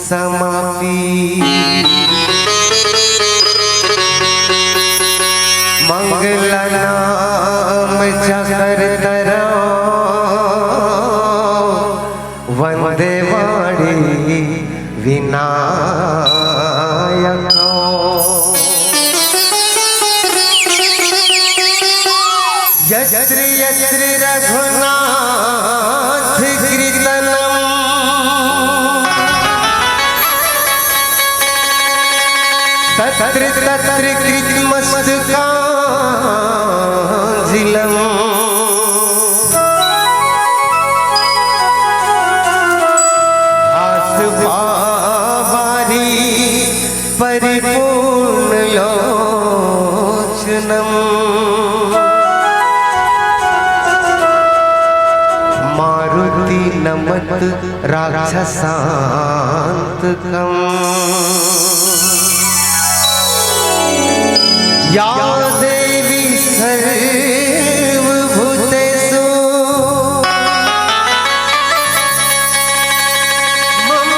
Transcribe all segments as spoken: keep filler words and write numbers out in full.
समापी। मंगला नाम जाकर तरौ, वंदे वाणी विनायक। यत्र यत्र रघुनाथ कीर्तनम, तत्र तत्र कृतमस्तकांजलिम। आस पावारी परिपूर्ण लोचनम। मारुति नमत राक्षसांतकम। या देवी सर्वभूतेषु मम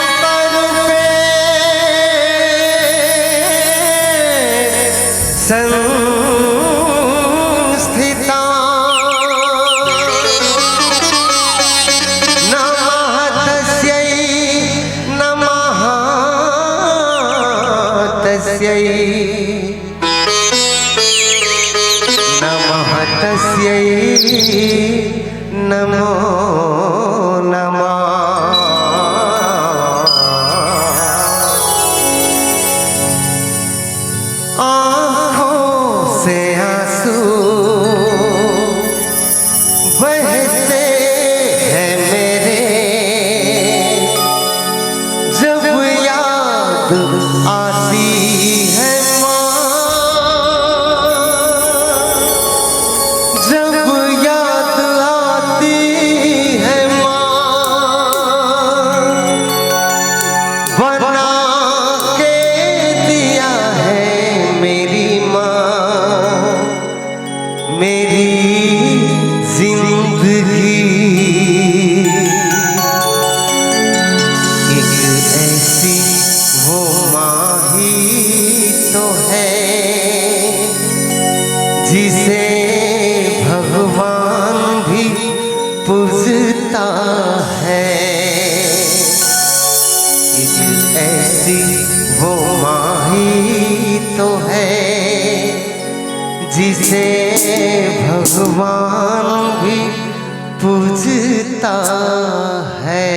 रूपे संस्थिता। नमः तस्यै, नमः तस्यै, नमः तस्यै, नमो नमः। आंखों से आंसू बहते हैं मेरे, जब याद आती है माँ, जब याद आती है माँ, बना के दिया है मेरी माँ मेरी जिंदगी। एक ऐसी वो माँ ही तो है, जिसे भगवान भी पूजता है। एक ऐसी वो माँ ही तो है, जिसे भगवान भी पूजता है।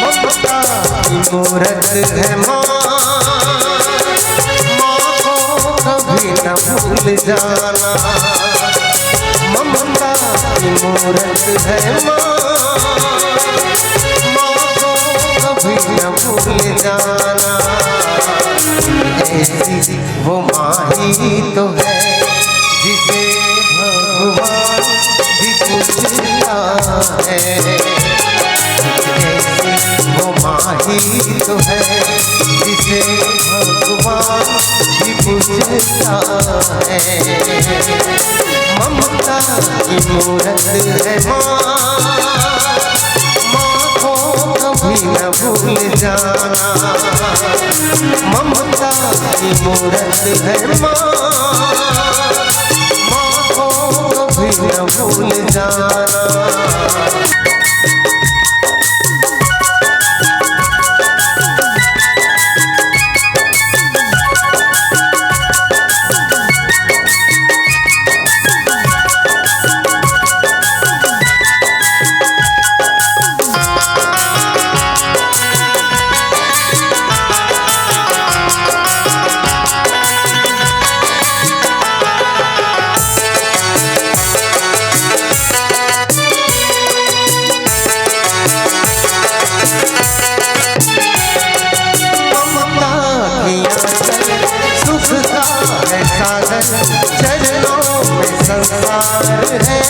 ममता की मूरत है माँ, माँ को कभी न भूल जाना। ममता की मूरत है माँ, माँ को कभी न भूल जाना। ऐसी वो माँ ही तो है, जिसे भगवान भी पूजता है। ऐसी वो माँ ही तो है, जिसे भगवान भी पूजता है। ममता की मूरत है माँ, माँ को कभी न भूल जाना। ममता की मूरत है माँ, माँ को कभी न भूल जाना। चरणों में संसार है,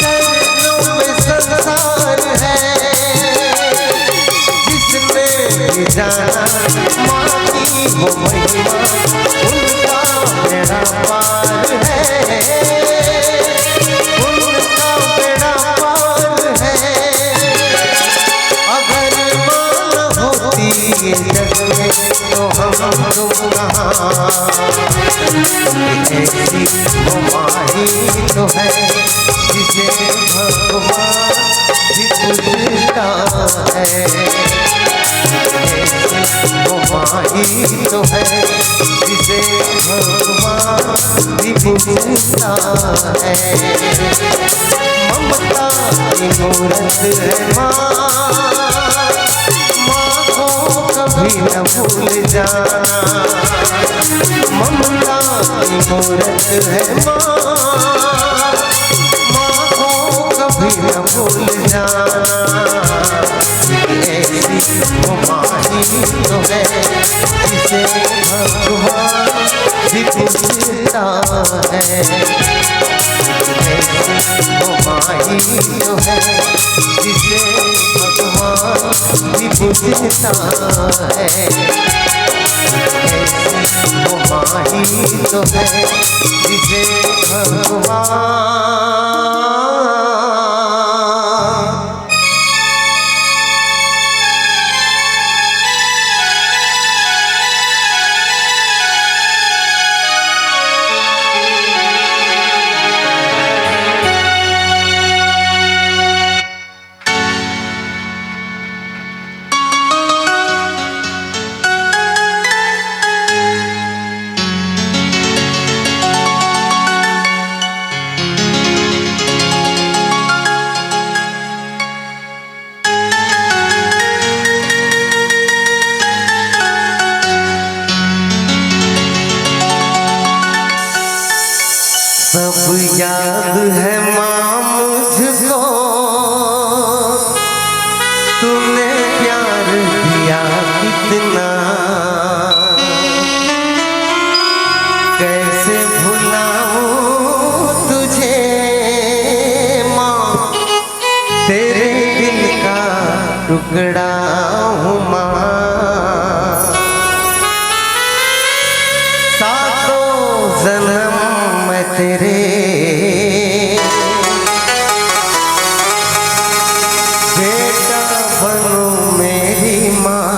चरणों में संसार है। जिसने भी जाना माँ की वो महिमा, उनका बेड़ा पार है, उनका बेड़ा पार है। अगर माँ न होती ये जग में तो हम तुम कहाँ? ऐसी वो माँ ही तो है जिसे भगवान भी पूजता है। ऐसी वो माँ ही तो है जिसे भगवान भी पूजता है। ममता की मूरत है माँ, माँ को कभी न भूल जाना। ममता की मूरत है माँ, माँ को कभी न भूल जाना। ऐसी वो माँ ही तो है जिसे भगवान भी पूजता है। ऐसी वो माँ ही तो है जिसे भगवान भी पूजता है। ऐसी वो माँ ही तो है जिसे भगवान सब याद है माँ मुझको, तूने प्यार दिया कितना, कैसे भुलाऊं तुझे माँ, तेरे दिल का टुकड़ा हूँ माँ। सातों जन्म मैं तेरे बेटा बनूं मेरी माँ।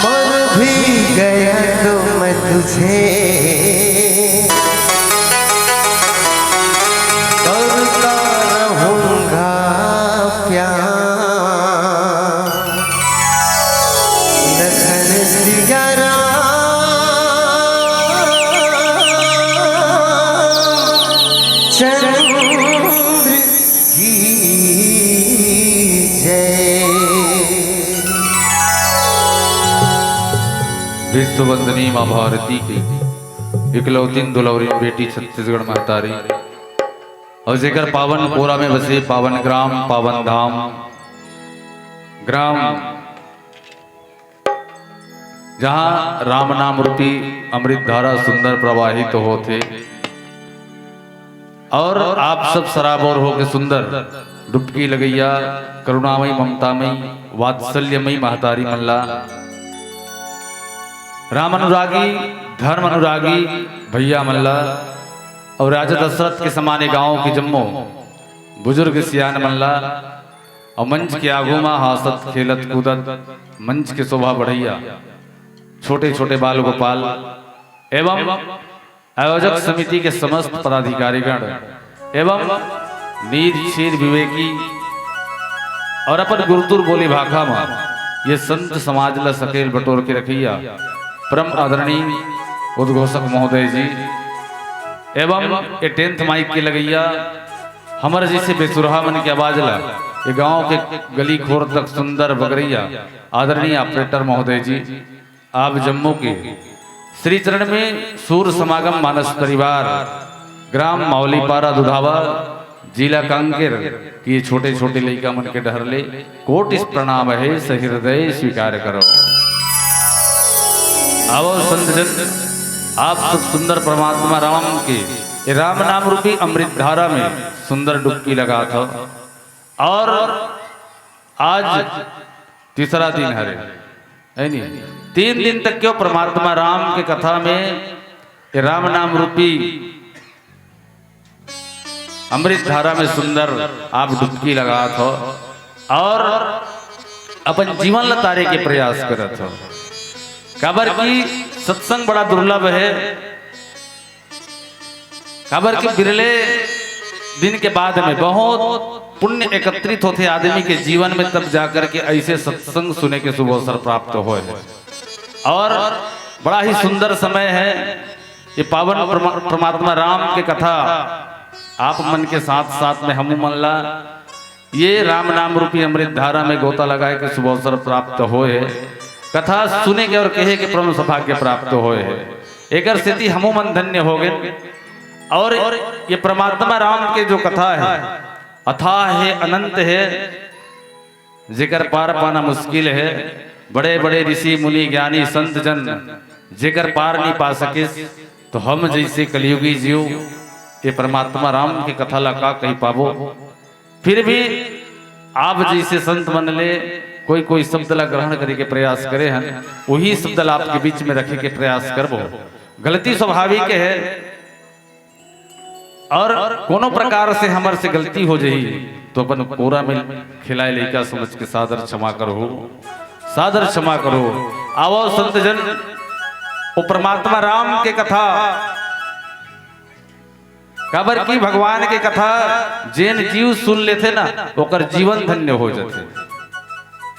मर भी गया तो मैं तुझे करता रहूंगा प्यार। लखन सिया राम चंद्र की जय। विश्ववंदनी माँ भारती की इकलौतीन दुलौरीन बेटी छत्तीसगढ़ महतारी, अउ जेकर पावन कोरा में बसे पावन ग्राम, पावन धाम, ग्राम जहाँ राम नाम रूपी अमृत धारा सुंदर प्रवाहित होत हे। अउ आप सब सराबोर होके सुंदर डुबकी लगइया, करुणामयी, ममतामयी, वात्सल्यमयी महतारी मन ला, राम अनुरागी, धर्म अनुरागी भैया मन ला, अउ राजा दशरथ के समाने गांव के जम्मो बुजुर्ग सियान मन ला, अउ मंच के आगू मा हांसत खेलत कूदत मंच के शोभा बढ़इया छोटे छोटे बाल गोपाल एवं आयोजक समिति के समस्त पदाधिकारीगण एवं नीर क्षीर विवेकी अउ अपन गुरुतुर बोली भाखा मा ये संत समाज ला सकेल बटोर के रखइया परम आदरणीय उद्घोषक महोदय जी एवं ये टेंथ माइक के लगइया हमर जइसे बेसुरहा मन के आवाज ला ये गांव के गली खोर तक सुंदर बगरइया आदरणीय ऑपरेटर महोदय जी, आप जम्मो के श्री चरण में सूर समागम मानस परिवार, ग्राम मौलीपारा दुधावा, जिला कांकेर के छोटे छोटे लइका मन के डहर ले कोटिस प्रणाम हे, सहिरदय स्वीकार करो। आवो संतजन, आप सब सुंदर परमात्मा राम के ये राम नाम रूपी अमृत धारा में सुंदर डुबकी लगात हो। और आज तीसरा दिन हरे, है नी? तीन दिन तक के वो परमात्मा राम के कथा में ये राम नाम रूपी अमृत धारा में सुंदर आप डुबकी लगात हो और अपन जीवन ल तारे के प्रयास करत हो। काबर कि सत्संग बड़ा दुर्लभ है, काबर कि बिरले दिन के बाद में बहुत पुण्य एकत्रित होथे आदमी के जीवन में, तब जाकर के ऐसे सत्संग सुने के शुभ अवसर प्राप्त होय। और बड़ा ही सुंदर समय है ये पावन परमा-, परमात्मा राम के कथा आप मन के साथ साथ में हमू मन ला ये राम नाम रूपी अमृत धारा में गोता लगाए के शुभ अवसर प्राप्त होय है। कथा सुने के और कहे के परम सौभाग्य प्राप्त होय है। एकर सेती हमू मन धन्य हो गए। और ये परमात्मा राम के जो कथा है, अथाह है, अनंत है, जेकर पार पाना मुश्किल है। बड़े बड़े ऋषि मुनि ज्ञानी संत जन जेकर पार नहीं पा सकिस, तो हम जैसे कलयुगी जीव ये परमात्मा राम के कथा ला का कही पाबो। फिर भी आप जैसे संत मन ले कोई कोई शब्द ला ग्रहण करे के प्रयास करे हन, वही शब्द ला आपके बीच में रखे के प्रयास करबो। गलती स्वाभाविक है, और कोनो प्रकार से हमर से गलती हो जाही, तो अपन कोरा में खिलाए लइका समझ के सादर क्षमा करो, सादर क्षमा करो। आवो संत जन, वो परमात्मा राम के कथा, काबर की भगवान के कथा जेन जीव सुन लेथे ना, ओकर जीवन धन्य हो जाथे।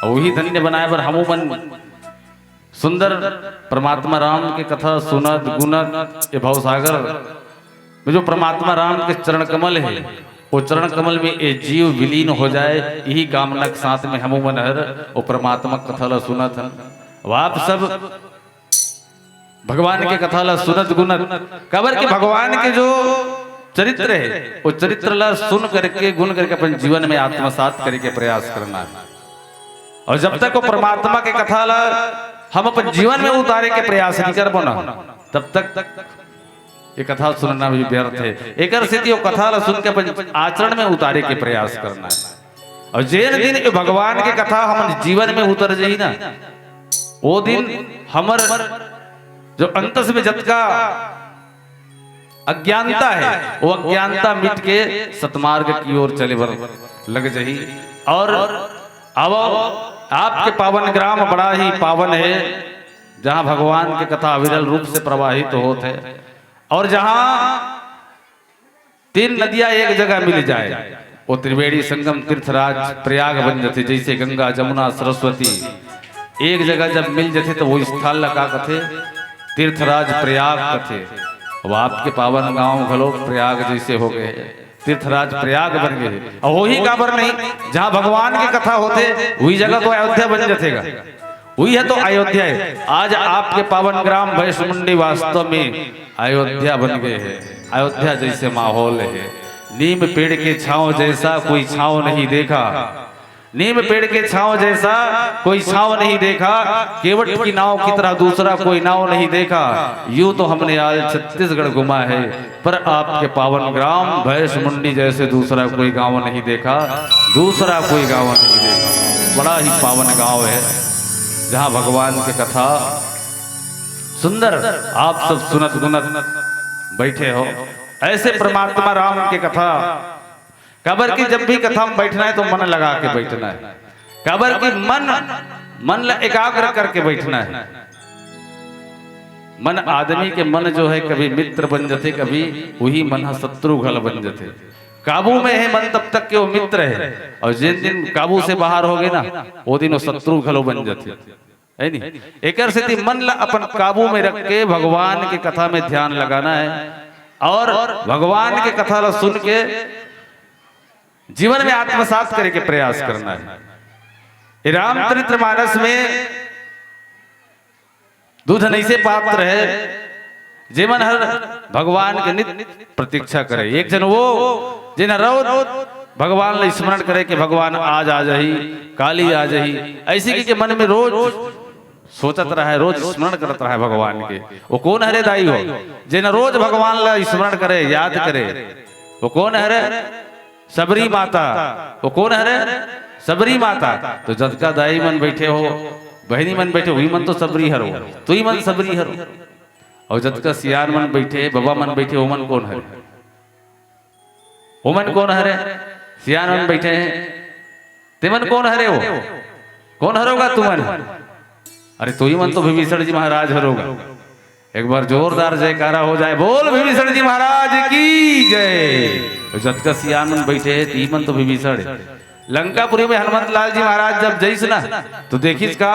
और वही धन्य बनाए बर हमू मन सुंदर परमात्मा राम के कथा सुनत गुनत ये भवसागर में जो परमात्मा राम के चरण कमल है, वो चरण कमल में ये जीव विलीन हो जाए, यही कामना के साथ में हमू मन हर वो परमात्मा कथा ला सुनत हन। अब आप सब भगवान के कथा ला सुनत गुनत, काबर के भगवान के जो चरित्र है, वो चरित्र ला सुन करके, गुन करके अपन जीवन में आत्मसात करे के प्रयास करना है। और जब तक वो परमात्मा के कथा ला हम अपन जीवन में उतारे के प्रयास नहीं करबो ना, तब तक ये कथा सुनना भी व्यर्थ है। एकर सेती वो कथा ला सुन के अपन आचरण में उतारे के प्रयास करना है। और जेन दिन ये भगवान के कथा हमन जीवन में उतर जाही ना, वो दिन हमर जो अंतस में जतका अज्ञानता है, वो अज्ञानता मिट के सतमार्ग की ओर चले बर लग जाही। और अब आपके पावन ग्राम बड़ा ही पावन है, जहाँ भगवान के कथा अविरल रूप से प्रवाहित होत है और जहाँ तीन नदियाँ एक जगह मिल जाए, वो त्रिवेणी संगम तीर्थराज प्रयाग बन जथे। जैसे गंगा, जमुना, सरस्वती एक जगह जब मिल जथे, तो वो स्थान ला का कथे? तीर्थराज प्रयाग कथे। अब आपके पावन गांव घलो प्रयाग जैसे हो गए, तीर्थराज प्रयाग बन गए। और वही काबर नहीं, जहाँ भगवान की कथा होथे, वही जगह तो अयोध्या बन जथेगा। वही है तो अयोध्या है। आज आपके पावन ग्राम भैंसमुंडी वास्तव में अयोध्या बन गए हैं। अयोध्या जैसे माहौल है। नीम पेड़ के छांव जैसा कोई छांव नहीं देखा। नीम पेड़ के छांव जैसा कोई छांव नहीं देखा। केवट की नाव की तरह दूसरा कोई नाव नहीं देखा। यूं तो हमने आज छत्तीसगढ़ घूमा है, पर आपके पावन ग्राम भैंसमुंडी जैसे दूसरा कोई गांव नहीं देखा, दूसरा कोई गांव नहीं देखा। बड़ा ही पावन गांव है, जहां भगवान की कथा सुंदर आप सब सुनत गुनत बैठे हो। ऐसे परमात्मा राम की कथा, काबर कि जब भी कथा में बैठना है तो मन लगा के बैठना है, काबर कि मन, मन ला एकाग्र करके बैठना है। मन, आदमी के मन जो है, कभी मित्र बन जथे, कभी वही मन ह शत्रु घल बन जथे। काबू में है मन तब तक के वो मित्र है, और जिन दिन काबू से बाहर हो गए ना, वो दिन वो शत्रु घलो बन जथे, है नी? एकर सेती मन ला अपन काबू में रख के भगवान के कथा में ध्यान लगाना है और भगवान के कथा ला सुन के जीवन में आत्मसात करे के प्रयास करना है। ये रामचरित्र मानस में दू झन ऐसे पात्र है, जेमन हर भगवान के नित प्रतीक्षा करे। एक झन वो, जेन हर रोज भगवान ला स्मरण करे कि भगवान आज आ जाही, काली आ जाही, ऐसे के, के मन में रोज सोचत रहय, रोज स्मरण करत रहय भगवान के। वो कोन हरे दाई हो, जेन रोज भगवान ला स्मरण करे, याद करे? वो कोन हरे? सबरी माता। वो कोन हरे? सबरी माता। तो जतका दाई मन बइठे हो, बहिनी मन बइठे, उही मन तो सबरी हरो, तुही मन सबरी हरो। अउ जतका सियान मन बइठे, बबा मन बइठे, ओमन कोन हरे? ओमन कोन हरे? सियान मन बइठे हे, तेमन कोन हरे हो? कोन हरो गा तुमन? अरे, तुही मन तो विभीषण जी महाराज हरो गा। एक बार जोरदार जयकारा हो जाए, बोल विभीषण जी महाराज की जय। तो जतका सियान मन बइठे हे, तिही मन तो विभीषण हे। लंकापुरी में हनुमंत लाल जी महाराज जब जइस ना, तो देखिस का,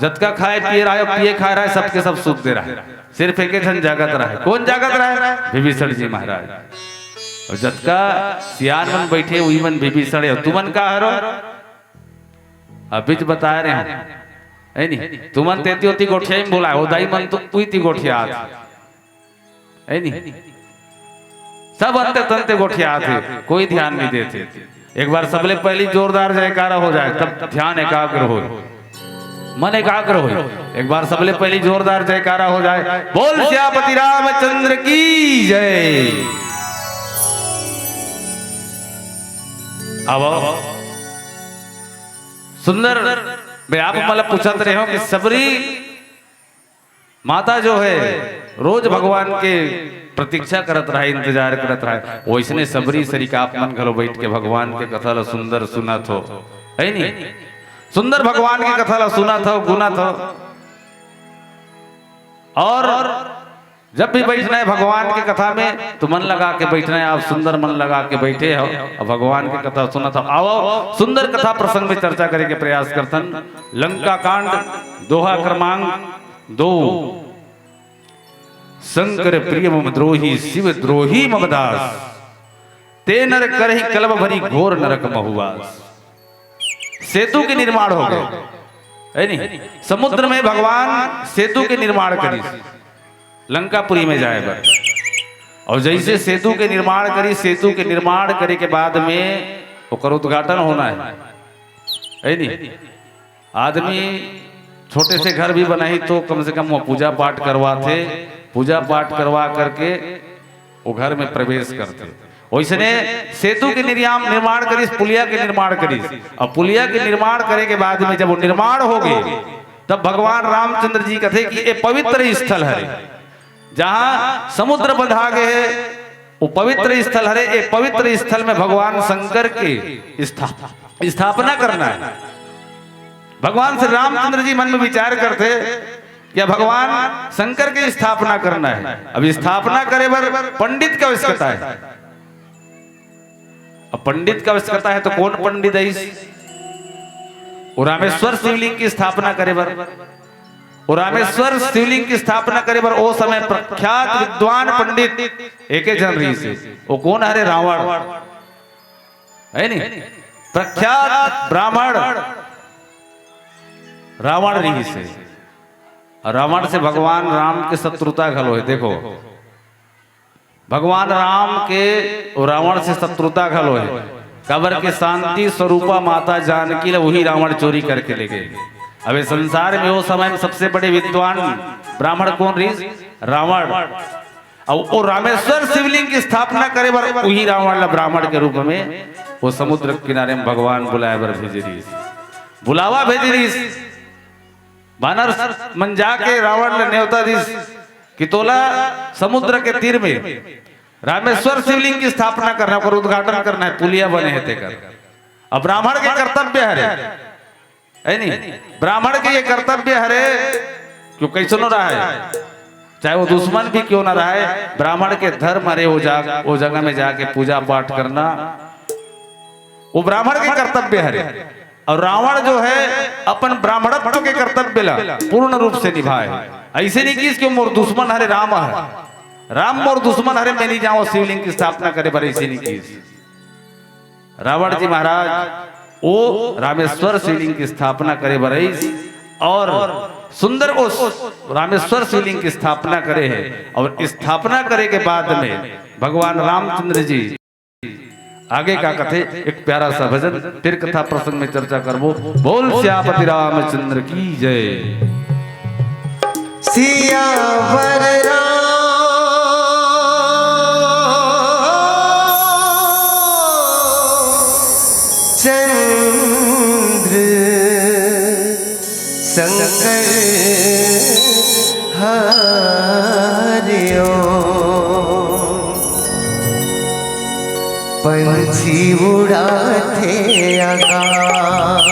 जतका खाए पिए रहय, पिए खाए रहय, सबके सब सूत दे रहय। सिर्फ एके झन जागत रहय। कोन जागत रहय? विभीषण जी महाराज। अउ जतका सियान मन बइठे, उही मन विभीषण हे। अउ तुमन का हरो? अभी तो बताय रहेंव, हे नी? तुमन तेती ओती गोठियाही म भुलाय हो, दाई मन तो उही ती गोठियात हे, हे नी? सब अंते तंते गोठियात हे, कोई ध्यान नइ देत हे। एक बार सबले पहिली जोरदार जयकारा हो जाए, तब ध्यान एकाग्र होय, मन एकाग्र होय। एक बार सबले पहिली जोरदार जयकारा हो जाए, बोल सियापति रामचंद्र की जय। अब सुंदर, मैं आप मन ला पूछत रहेंव कि सबरी माता जो हे, रोज भगवान के प्रतीक्षा करत रहय, इंतजार करत रहय, वइसने सबरी सरीका आप मन घलो बइठ के भगवान के कथा ला सुंदर सुनत हो, हे नी? सुंदर भगवान के कथा ला सुनत हो, गुनत हो। अउ जब भी बइठना हे भगवान के कथा में, तो मन लगा के बइठना हे। आप सुंदर मन लगा के बइठे हो, अउ भगवान के कथा सुनत हो। आवव, सुंदर कथा प्रसंग में चर्चा करे के प्रयास करथन। लंका कांड, दोहा क्रमांक दो। शंकर प्रिय मम द्रोही, शिव द्रोही मम दास। ते नर करहि कलम भरी, घोर नरक महुवास। सेतु के निर्माण हो गे, हे नी? समुद्र में भगवान सेतु के निर्माण करिस लंकापुरी में जाए बर। अउ जइसे सेतु के निर्माण करिस, सेतु के निर्माण करे के बाद में ओकर उद्घाटन होना हे, हे नी? आदमी छोटे से घर भी बनाही तो कम से कम वो पूजा पाठ करवाथे, पूजा पाठ करवा करके वो घर में प्रवेश करथे। वइसने सेतु के निर्याम-, निर्माण करिस, पुलिया के निर्माण करिस, अउ पुलिया के निर्माण करे के बाद में जब वो निर्माण हो गे, तब भगवान रामचंद्र जी कथे कि ए पवित्र स्थल हरे, जहाँ समुद्र बंधा गे हे, वो पवित्र स्थल हरे। ए पवित्र स्थल में भगवान शंकर के स्था-, स्थापना करना हे। भगवान श्री रामचंद्र जी मन में विचार करथे कि भगवान शंकर के स्थापना करना हे। अब स्थापना करे बर पंडित के आवश्यकता हे। अब पंडित के आवश्यकता हे तो कोन पंडित हे? वो रामेश्वर शिवलिंग की स्थापना करे बर, वो रामेश्वर शिवलिंग की स्थापना करे बर ओ समय प्रख्यात विद्वान पंडित एके झन रहिस हे। वो कोन हरे? रावण, हे नी? प्रख्यात ब्राह्मण रावण रहिस हे। अउ रावण से भगवान राम के शत्रुता घलो हे। देखो, भगवान राम के अउ रावण से शत्रुता घलो हे, काबर के शांति स्वरूपा माता जानकी ला उही रावण चोरी करके ले गे। अब ए संसार में ओ समय में सबसे बड़े विद्वान ब्राह्मण कोन रहिस? रावण। अउ ओ रामेश्वर शिवलिंग की स्थापना करे बर उही रावण ला ब्राह्मण के रूप में ओ समुद्र के किनारे में भगवान बुलाए बर भेजे रहिस, बुलावा भेजे रहिस। बानर मन जाके रावण ला नेवता दिस कि तोला समुद्र के तीर में रामेश्वर शिवलिंग की स्थापना करना हे, ओकर उद्घाटन करना हे, पुलिया बने हे तेकर। अब ब्राह्मण के कर्तव्य हरे, हे नी? ब्राह्मण के ये कर्तव्य हरे, क्यों कइसनो रहय, चाहे वो दुश्मन भी क्यों ना रहय, ब्राह्मण के धर्म हरे, वो जा-, वो जगह में जाके पूजा पाठ करना, वो ब्राह्मण के कर्तव्य हरे। अउ रावण जो हे, अपन ब्राह्मणत्व के कर्तव्य ला पूर्ण रूप से निभाए। अइसे नइ किहिस कि मोर दुश्मन हरे, राम हरे, राम मोर दुश्मन हरे, मैं नइ जावंव शिवलिंग की स्थापना करे बर, अइसे नइ किहिस। रावण जी महाराज ओ रामेश्वर शिवलिंग की स्थापना करे बर आइस अउ सुंदर ओ रामेश्वर शिवलिंग की स्थापना करे हे अउ स्थापना करे के बाद में भगवान रामचंद्र जी आगे का कथे, एक प्यारा सा भजन, फिर कथा प्रसंग में चर्चा करबो। बोल सियापति रामचंद्र की जय। सियावर राम चंद्र शंकर हरिओ। पंछी उड़ाथे आकाश,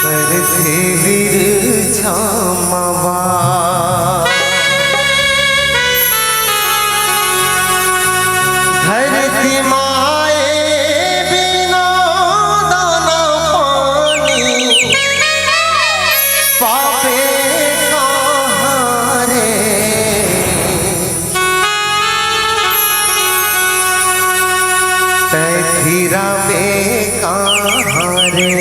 करथे बिरछा म वास। धरती माए बिना दाना पानी, पाबे कहाँ रे? तै फिराबे कहाँ रे?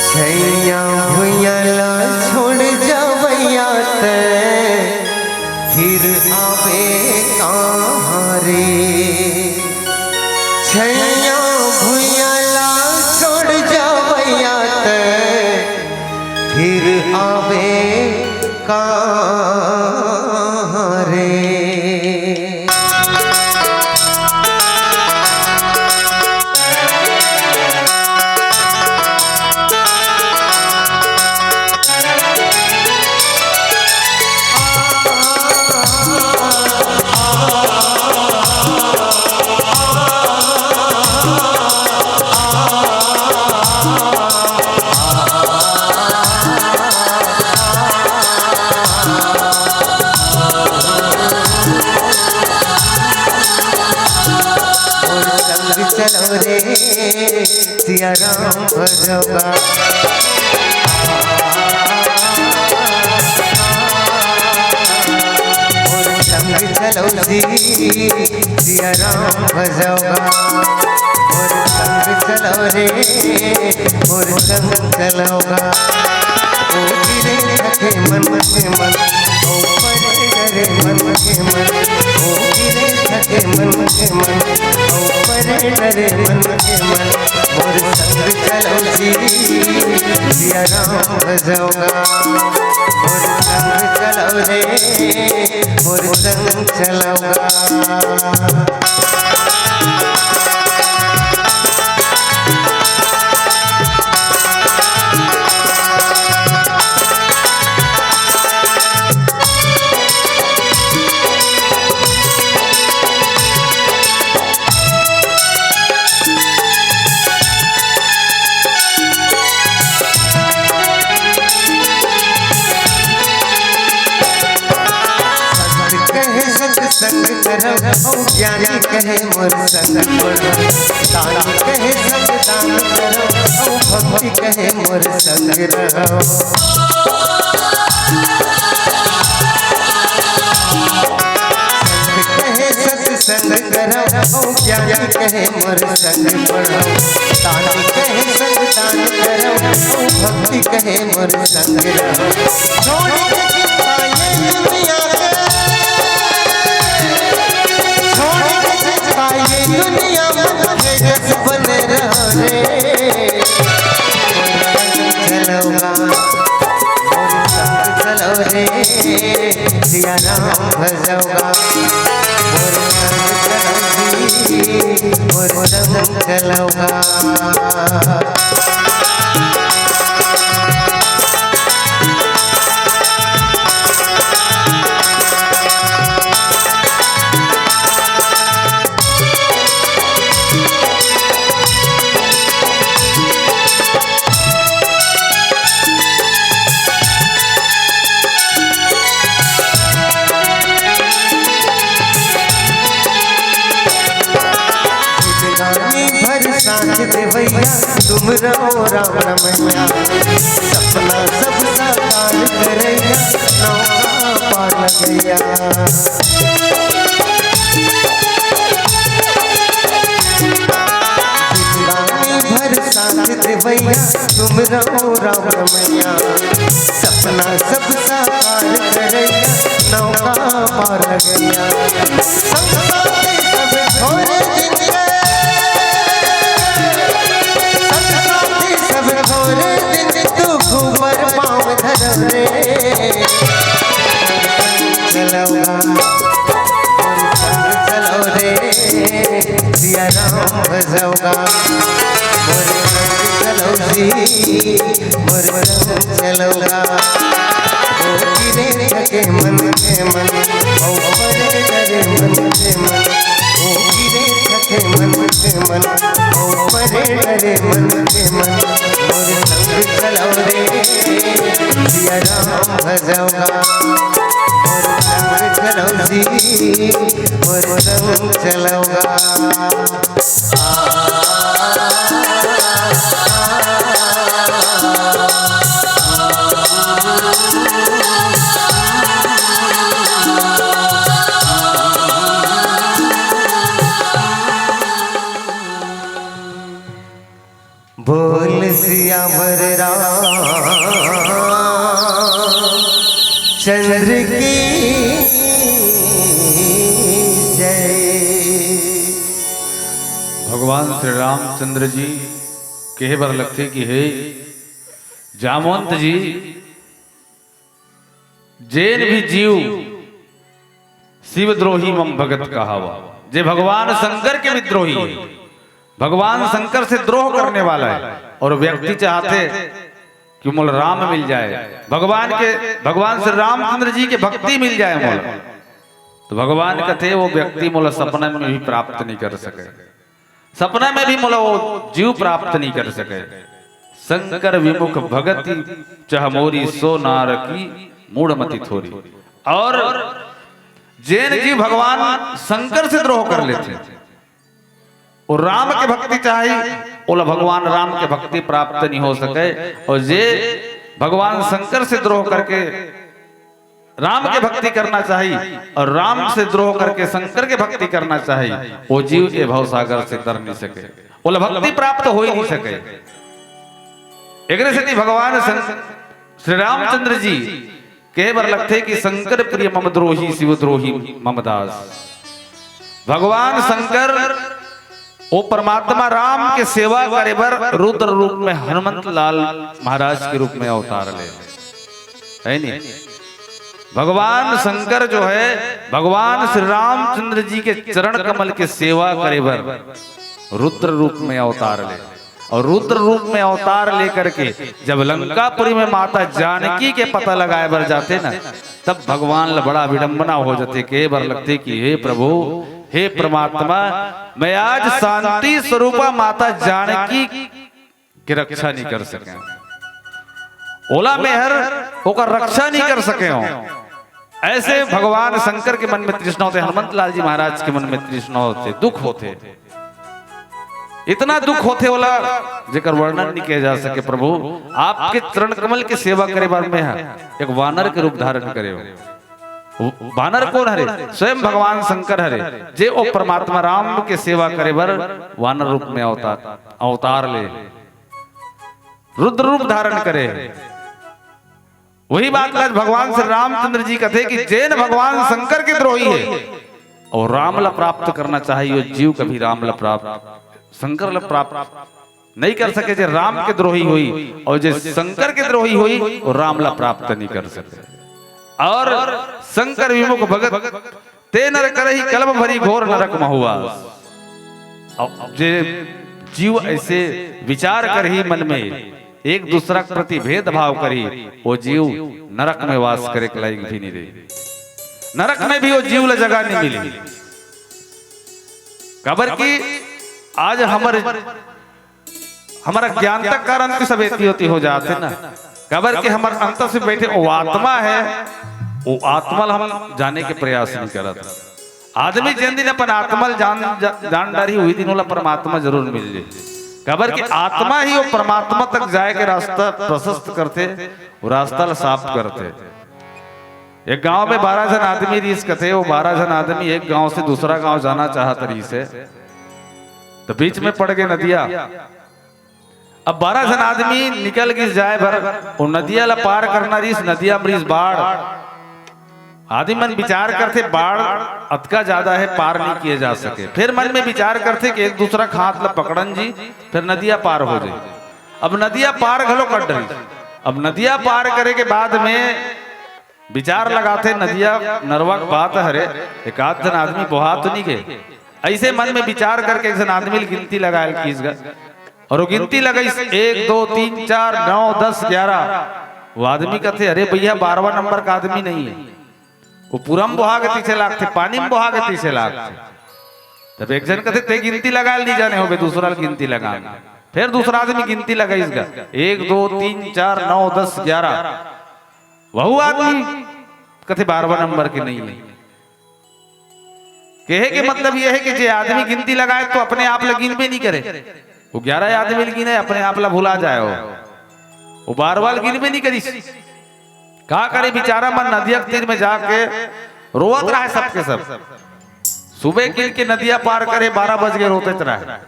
छैया भुइयां ला छोड़ जावैया तै फिर आबे कहाँ रे? छैया भुइयां ला छोड़ जावैया तै फिर आबे कहाँ रे? मोर संग चलो रे सिया राम भजो गा। मोर संग चलो जी सिया राम भजो गा। मोर संग चलो रे, मोर संग चलो गा। ओ गिरे थके मन के मन, ओ परे डरे मन के मन। ओ गिरे थके मन के मन, ओ परे डरे मन के मन। मोर संग चलो जी सिया राम भजो गा। मोर संग चलो रे, मोर संग चलो गा। कहे सत्संग करव, अउ ज्ञानी कहे मोर संग पढ़व। दानी कहे संग दान करव, अउ भक्ति कहे मोर संग रहव। संत कहे सत्संग करव, अउ ज्ञानी कहे मोर संग पढ़व। दानी कहे संग दान करव, अउ भक्ति कहे मोर संग रहव। छोड़ के चिंता ये दुनिया के, छोड़ के चिंता ये दुनिया में, तेजस बने रहो रे। चलो गा। मोर संग चलो रे, सिया राम भजो गा। मोर संग चलो जी, मोर संग चलो गा। जिंदगानी भर साथ देवैया, तुम रहो राम रमैया। सपना सब साकार करैया, नौका पार लगैया। जिंदगानी भर साथ देवैया, तुम रहो राम रमैया। सपना सब साकार करैया, नौका पार लगैया। संग साथी सब छोड़ जिनके, सिया राम भजौगा, मोर संग चलौ जी, मोर संग चलौगा। ओ गिरे थके मन के मन, ओ परे डरे मन के मन। ओ गिरे थके मन के मन, ओ परे डरे मन के मन। मोर संग चलौ रे, सिया राम भजौगा, मोर संग चलौ जी, मोर संग चलौगा। बोल सियावर राम चंद्र की जय। भगवान श्री रामचंद्र जी कहे बर लगथे कि हे जामवंत जी, जेन भी जीव शिवद्रोही मम भगत कहावा, जे भगवान शंकर के विद्रोही है, भगवान शंकर से द्रोह करने वाला है, और व्यक्ति चाहथे कि मोला राम मिल जाए, भगवान के, भगवान श्री रामचंद्र जी के भक्ति मिल जाए मोला, तो भगवान कथे वो व्यक्ति मोला सपना में भी प्राप्त नहीं कर सके, सपना में भी मोला वो जीव प्राप्त नहीं कर सके। शंकर विमुख भगति चह मोरी, सो नार की मूढ़ मति थोरी। और जेन जीव भगवान शंकर से द्रोह कर लेथे, वो राम के भक्ति चाही, ओला भगवान राम के भक्ति प्राप्त नहीं हो सके। और जे भगवान शंकर से द्रोह करके राम के भक्ति करना चाही और राम से द्रोह करके शंकर के भक्ति करना चाही, वो जीव ए भवसागर से तर नहीं सके, ओला भक्ति प्राप्त हो ही नहीं सके। एकरे सेती भगवान शं-, श्री रामचंद्र जी कहे बर लगथे कि शंकर प्रिय मम द्रोही, शिव द्रोही मम दास। भगवान शंकर, वो परमात्मा राम के सेवा करे बर रुद्र रूप में हनुमंत लाल महाराज के रूप में अवतार ले, है नी? भगवान शंकर जो है, भगवान श्री रामचंद्र जी के चरण कमल के सेवा करे बर रुद्र रूप में अवतार ले, और रुद्र रूप में अवतार लेकर के जब लंकापुरी में माता जानकी के पता लगाए बर जाथे ना, तब भगवान ला बड़ा विडंबना हो जाथे, कहे बर लगथे कि हे प्रभु, हे परमात्मा, मैं आज शांति स्वरूपा माता जानकी के रक्षा नहीं कर सके, ओला मेहर ओकर रक्षा नहीं कर सके हो। ऐसे भगवान शंकर के मन में तृष्णा होथे, हनुमंत लाल जी महाराज के मन में तृष्णा होथे, दुख होथे, इतना दुख होथे ओला, जेकर वर्णन नहीं किया जा सके। प्रभु, आपके चरण कमल के सेवा करे बर में ह एक वानर के रूप धारण करे हो। वो वानर कौन हरे? स्वयं भगवान शंकर हरे, जे ओ परमात्मा राम के सेवा करे बर वानर रूप में अवतार, अवतार ले, रुद्र रूप धारण करे। वही बात ला भगवान श्री रामचंद्र जी कथे कि जेन भगवान शंकर के द्रोही है और राम ला प्राप्त करना चाहिए, जीव कभी राम ला प्राप्त, शंकर ला प्राप्त नहीं कर सके। जे राम के द्रोही होई और जे शंकर के द्रोही होई, वो राम ला प्राप्त नहीं कर सके। और शंकर विमुख भगत ते नर करही कलम भरी घोर नरक महुआ। अब जे जीव ऐसे विचार करही मन में, एक दूसरा के प्रति भेदभाव करही, वो जीव नरक में वास करे के लायक भी नहीं रही। नरक में भी वो जीव ला जगह नहीं मिली। काबर कि आज हमर, हमर अज्ञानता के कारण तो सब एती ओती हो जाथे ना। काबर कि हमर अंत से बैठे वो आत्मा है, वो आत्मा ला हम जाने के प्रयास नहीं करत। आदमी जेन दिन अपन आत्मा ला जान, जा-, जान डारही, वही दिन ओला परमात्मा जरूर मिल जाए। काबर कि आत्मा ही वो परमात्मा तक जाए के रास्ता प्रशस्त करथे, वो रास्ता ला साफ करथे। एक गांव में बारह झन आदमी रिहिस कथे, वो बारह झन आदमी एक गांव से दूसरा गांव जाना चाहत रिहिस हे। तो बीच में पड़ गे नदिया। अब बारह झन आदमी निकल गिस जाए बर, वो नदिया ला पार करना रिहिस, नदिया में रिहिस बाढ़। आदमी मन विचार करथे, बाढ़ अतका ज्यादा है, पार नहीं किया जा सके। फिर मन में विचार करथे कि एक दूसरा के हाथ ला पकड़न जी, फिर नदिया पार हो जाए। अब नदिया पार घलो कर डरिस। अब नदिया पार करे के बाद में विचार लगाथे, नदिया नरवा के बात हरे, एक आध झन आदमी बोहा तो नहीं गे। अइसे मन में विचार करके एक झन आदमी ल गिनती लगाय ल किहिस गा। अउ वो गिनती लगाइस, एक, दो, तीन, चार, नौ, दस, ग्यारह। वो आदमी कथे, "अरे भइया, बारहवाँ नंबर का आदमी नइ हे। वो पूरा म बोहा के तइसे लागथे, पानी म बोहा के तइसे लागथे।" तब एक झन कथे, "तैं गिनती लगाय ल नइ जाने होबे, दूसरा ल गिनती लगा।" फेर दूसरा आदमी गिनती लगाइस गा, एक, दो, तीन, चार, नौ, दस, ग्यारह। वहू आदमी कथे, "बारहवाँ नंबर के नइ हे।" कहे के मतलब ये हे कि जे आदमी गिनती लगाय त अपने आप ल गिनबे नइ करे, वो ग्यारह आदमी ल गिने, अपने आप ल भुला जाय। वो, वो बारहवाँ ल गिनबे नइ करिस। का करे बिचारा मन, नदिया के तीर में जाके रोवत रहय सबके सब। सुबह किहिन के नदिया पार करे, बारह बज गे, रोवत रहय।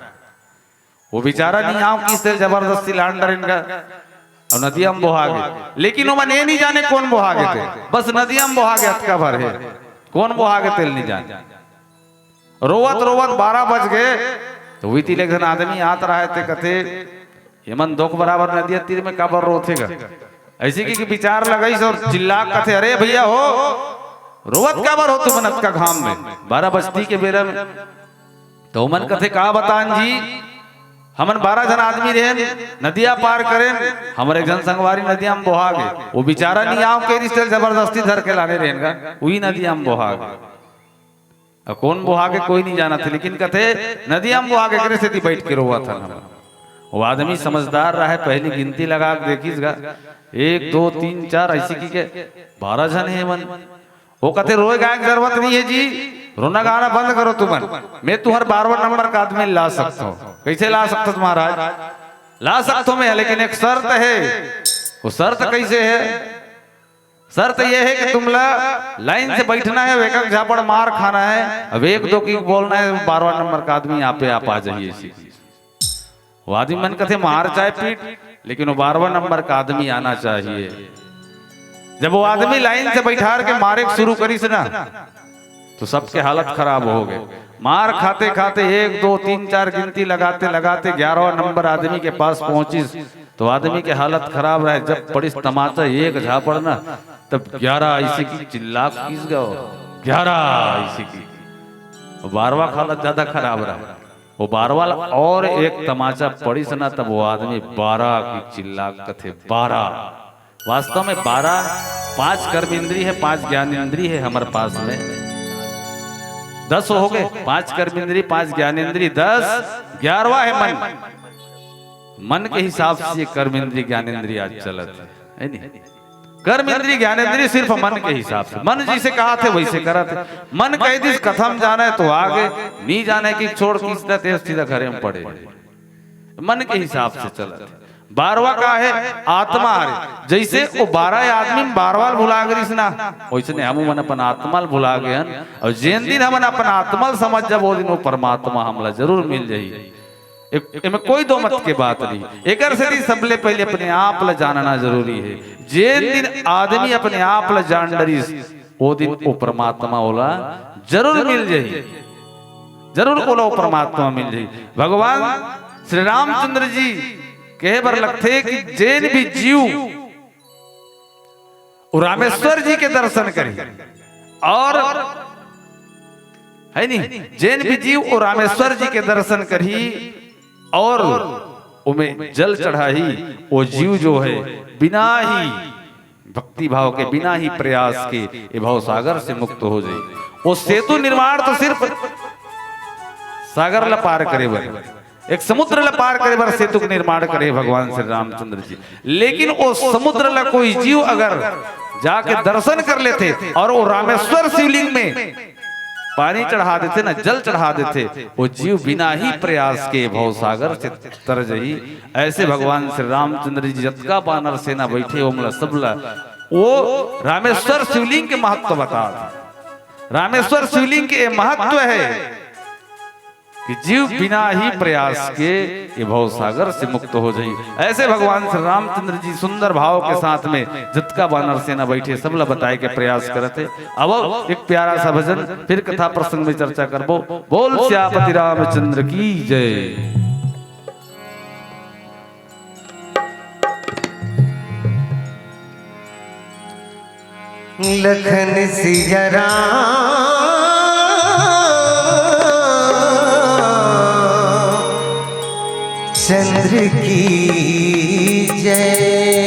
वो बिचारा नइ आंव किहिस तेला जबरदस्ती लान डरेन गा। अउ नदिया म बोहा गे। लेकिन ओमन ये नइ जाने कोन बोहा गे तेला। बस नदिया म बोहा गे अतका भर हे। कोन बोहा गे तेला नइ जाने। रोवत रोवत बारह बज गे। त उही तीर ले एक झन आदमी आत रहय ते कथे, "एमन दोख बराबर नदिया तीर में काबर रोथे गा?" अइसे कहिके बिचार लगाइस अउ चिल्ला के कथे, "अरे भइया हो, रोवत काबर हो तुमन अतका घाम में, बारह बजती के बेरा में?" त ओमन कथे, "का बतान जी, हमन बारह झन आदमी रहेन, नदिया पार करेन, हमर एक झन संगवारी नदिया म बोहा गे, वो बिचारा नइ आंव कहिस तेला जबरदस्ती धर के लाने रहेन गा, उही नदिया म बोहा गे।" अब कोन बोहा गे कोई नइ जानत हे, लेकिन कथे, "नदिया म बोहा गे, एकरे सेती बइठ के रोवत हन हमन।" वो आदमी समझदार रहय, पहिली गिनती लगा के देखिस गा, एक, दो, तीन, चार, अइसे कहिके बारह झन हे एमन। वो कथे, "रोय गाय के जरूरत नइ हे जी, रोना गाना बंद करो तुमन। मैं तुंहर बारहवाँ नंबर का आदमी ला सकथों।" "कइसे ला सकथस महाराज?" "ला सकथों मैं, लेकिन एक शर्त हे।" "वो शर्त कइसे हे?" "शर्त ये हे कि तुमला लाइन से बइठना हे, एक एक झापड़ मार खाना हे, अब एक दो कहिके बोलना हे, बारहवाँ नंबर का आदमी आपे आप आ जाही।" अइसे कहिस। वो आदमी मन कथे, "मार चाहे पीट, लेकिन वो बारहवाँ नंबर का आदमी आना चाहिए।" जब वो आदमी लाइन से बइठार के मारे के शुरू करिस ना, त सबके हालत खराब हो गे। मार खाते खाते एक, दो, तीन, चार गिनती लगाते लगाते ग्यारहवाँ नंबर आदमी के पास पहुंचिस, त आदमी के हालत खराब रहय। जब पड़िस तमाचा एक झापड़ ना, तब ग्यारह अइसे कहिके चिल्ला के किहिस गा, "ग्यारह" अइसे कहिके। बारहवाँ के हालत ज्यादा खराब रहय। वो बारहवाँ ल अउ एक तमाचा पड़िस ना, तब वो आदमी "बारह" कहिके चिल्ला के कथे, "बारह।" वास्तव में बारह, पांच कर्म इंद्री हे, पांच ज्ञान इंद्री हे हमर पास में, दस हो गे, पांच कर्म इंद्री, पांच ज्ञान इंद्री, दस, ग्यारहवाँ हे मन। मन के हिसाब से ये कर्म इंद्री, ज्ञान इंद्री आज चलत हे, हे नी? कर्म इंद्री, ज्ञान इंद्री सिर्फ मन के हिसाब से, मन जइसे कहत हे वइसे करत हे। मन कहि दिस कथा म जाना हे त आ गे, नइ जाना हे कि छोड़, किस तरह तेज सीधा घरे म पड़े। मन के हिसाब से चलत हे। बारहवाँ का हे? आत्मा हरे। जइसे वो बारह आदमी म बारहवाँ ल भुला गे रिहिस ना, वइसने हमू मन अपन आत्मा ल भुला गे हन। अउ जेन दिन हमन अपन आत्मा ल समझ जाबो, ओ दिन वो परमात्मा हमला जरूर मिल जाही। ए-, एमे कोई दो मत के बात नहीं। एकर सेती सबले पहिले अपने आप ल जानना जरूरी हे। जेन दिन आदमी अपने आप ल जान डरिस, ओ दिन वो परमात्मा ओला जरूर मिल जाही, जरूर ओला वो परमात्मा मिल जाही। भगवान श्री रामचंद्र जी कहे बर लगथे कि जेन भी जीव वो रामेश्वर जी के दर्शन करही अउ, हे नी, जेन भी जीव वो रामेश्वर जी के दर्शन करही अउ ओमे जल चढ़ाही, वो जीव जो हे बिना ही भक्ति भाव के, बिना ही प्रयास के ये भवसागर से मुक्त हो जाही। वो सेतु निर्माण तो सिर्फ सागर ला पार करे बर, एक समुद्र ला पार करे बर सेतु के निर्माण करे भगवान श्री रामचंद्र जी। लेकिन वो समुद्र ला कोई जीव अगर जाके दर्शन कर लेथे अउ वो रामेश्वर शिवलिंग में पानी चढ़ा देथे ना, जल चढ़ा देथे, वो जीव बिना ही प्रयास के भवसागर से तर जाही। अइसे भगवान श्री रामचंद्र जी जतका बानर सेना बइठे, ओमला सबला वो रामेश्वर शिवलिंग के महत्व बतात हे। रामेश्वर शिवलिंग के ये महत्व हे कि जीव बिना ही प्रयास के ये भवसागर से मुक्त हो जाही। अइसे भगवान श्री रामचंद्र जी सुंदर भाव के साथ में जतका बानर सेना बइठे, सबला बताए के प्रयास करत हे। अब एक प्यारा सा भजन, फिर कथा प्रसंग में चर्चा करबो। बोल सियापति रामचंद्र की जय। लखन सिया राम चंद्र की जय।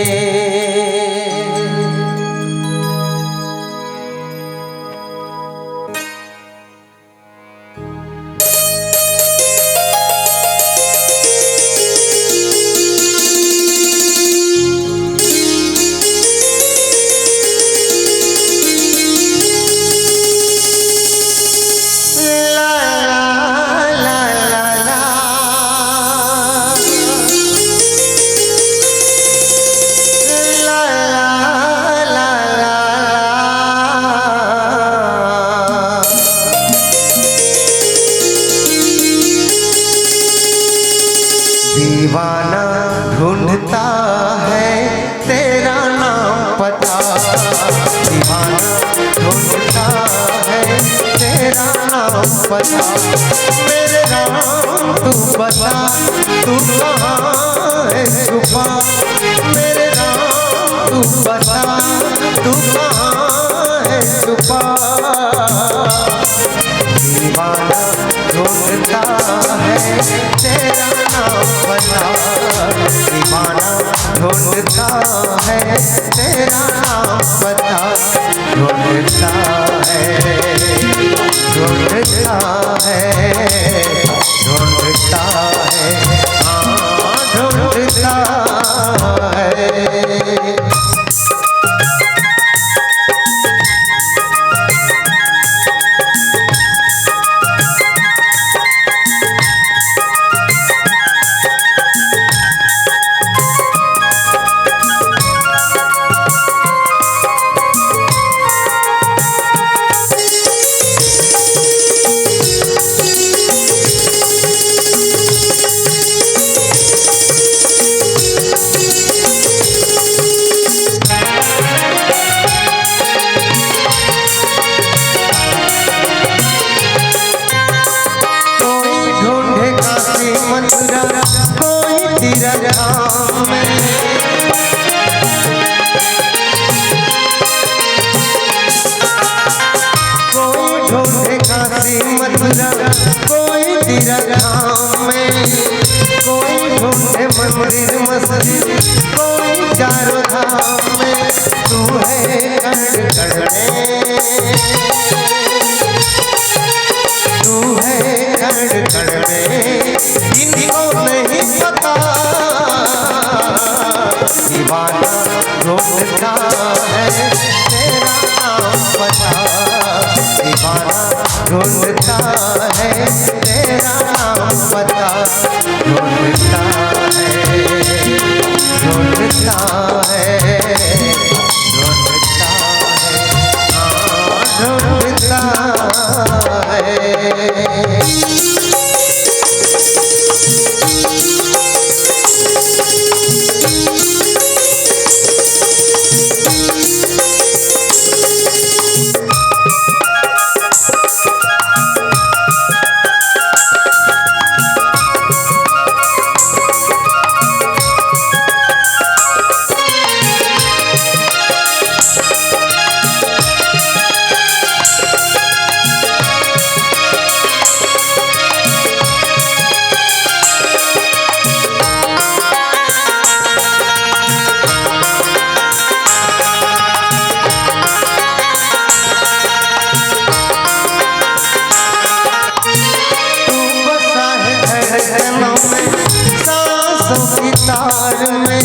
दीवाना ढूंढता है तेरा नाम पता, दीवाना ढूंढता है तेरा नाम पता। मेरे राम तू बता, तू कहाँ है छुपा? मेरे राम तू बता, तू कहाँ है छुपा? दीवाना ढूंढता है तेरा नाम पता, दीवाना ढूंढता है तेरा नाम पता। ढूंढता है, ढूंढता है, ढूंढता है, हाँ, ढूंढता है। कोई ढूंढे काशी मथुरा, कोई तीरथ धाम में। कोई ढूंढे काशी मथुरा, कोई तीरथ धाम में। कोई ढूंढे मंदिर मस्जिद, कोई चारों धाम में। तू है कण कण में, तू है कण कण में, जिनको नहीं पता। दीवाना ढूंढता है तेरा नाम पता, दीवाना ढूंढता है तेरा नाम पता। ढूंढता है, ढूंढता है, ढूंढता है, हाँ, ढूंढता है। तू बसा है धड़कनों में, सांसों की तार में।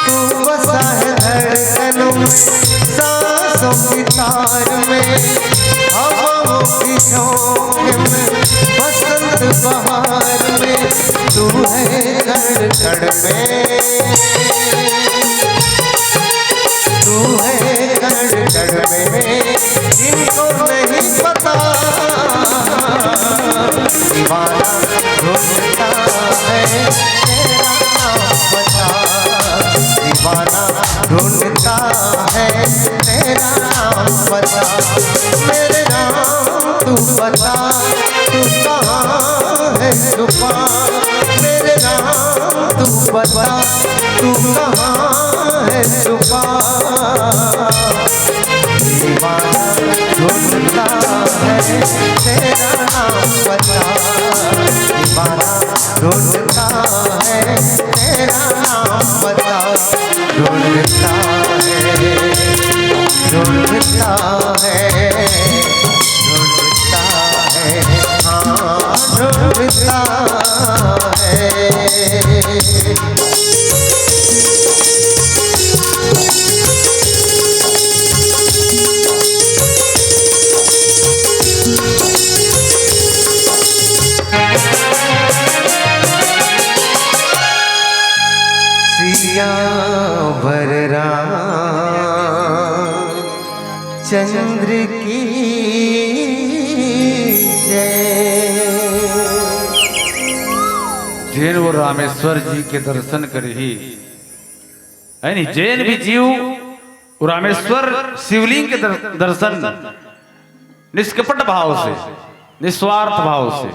तू बसा है धड़कनों में, सांसों की तार में, हवाओं की झोंके में, बसंत बहार में। तू है कण कण में, तू है कण कण में, जिनको नहीं पता। दीवाना ढूंढता है तेरा नाम पता, दीवाना ढूंढता है तेरा नाम पता। मेरे राम तू बता, तू कहाँ है छुपा? मेरे राम तू बता, तू कहाँ है छुपा? दीवाना ढूंढता है तेरा नाम बता, दीवाना ढूंढता है। तेरा नाम बता, ढूंढता है, ढूंढता है, ढूंढता है, हाँ, ढूंढता है। सियावर रामचंद्र की जय। जेन वो रामेश्वर जी के दर्शन करही, यानी जेन भी जीव वो रामेश्वर शिवलिंग के दर-, दर्शन निष्कपट भाव से, निस्वार्थ भाव से,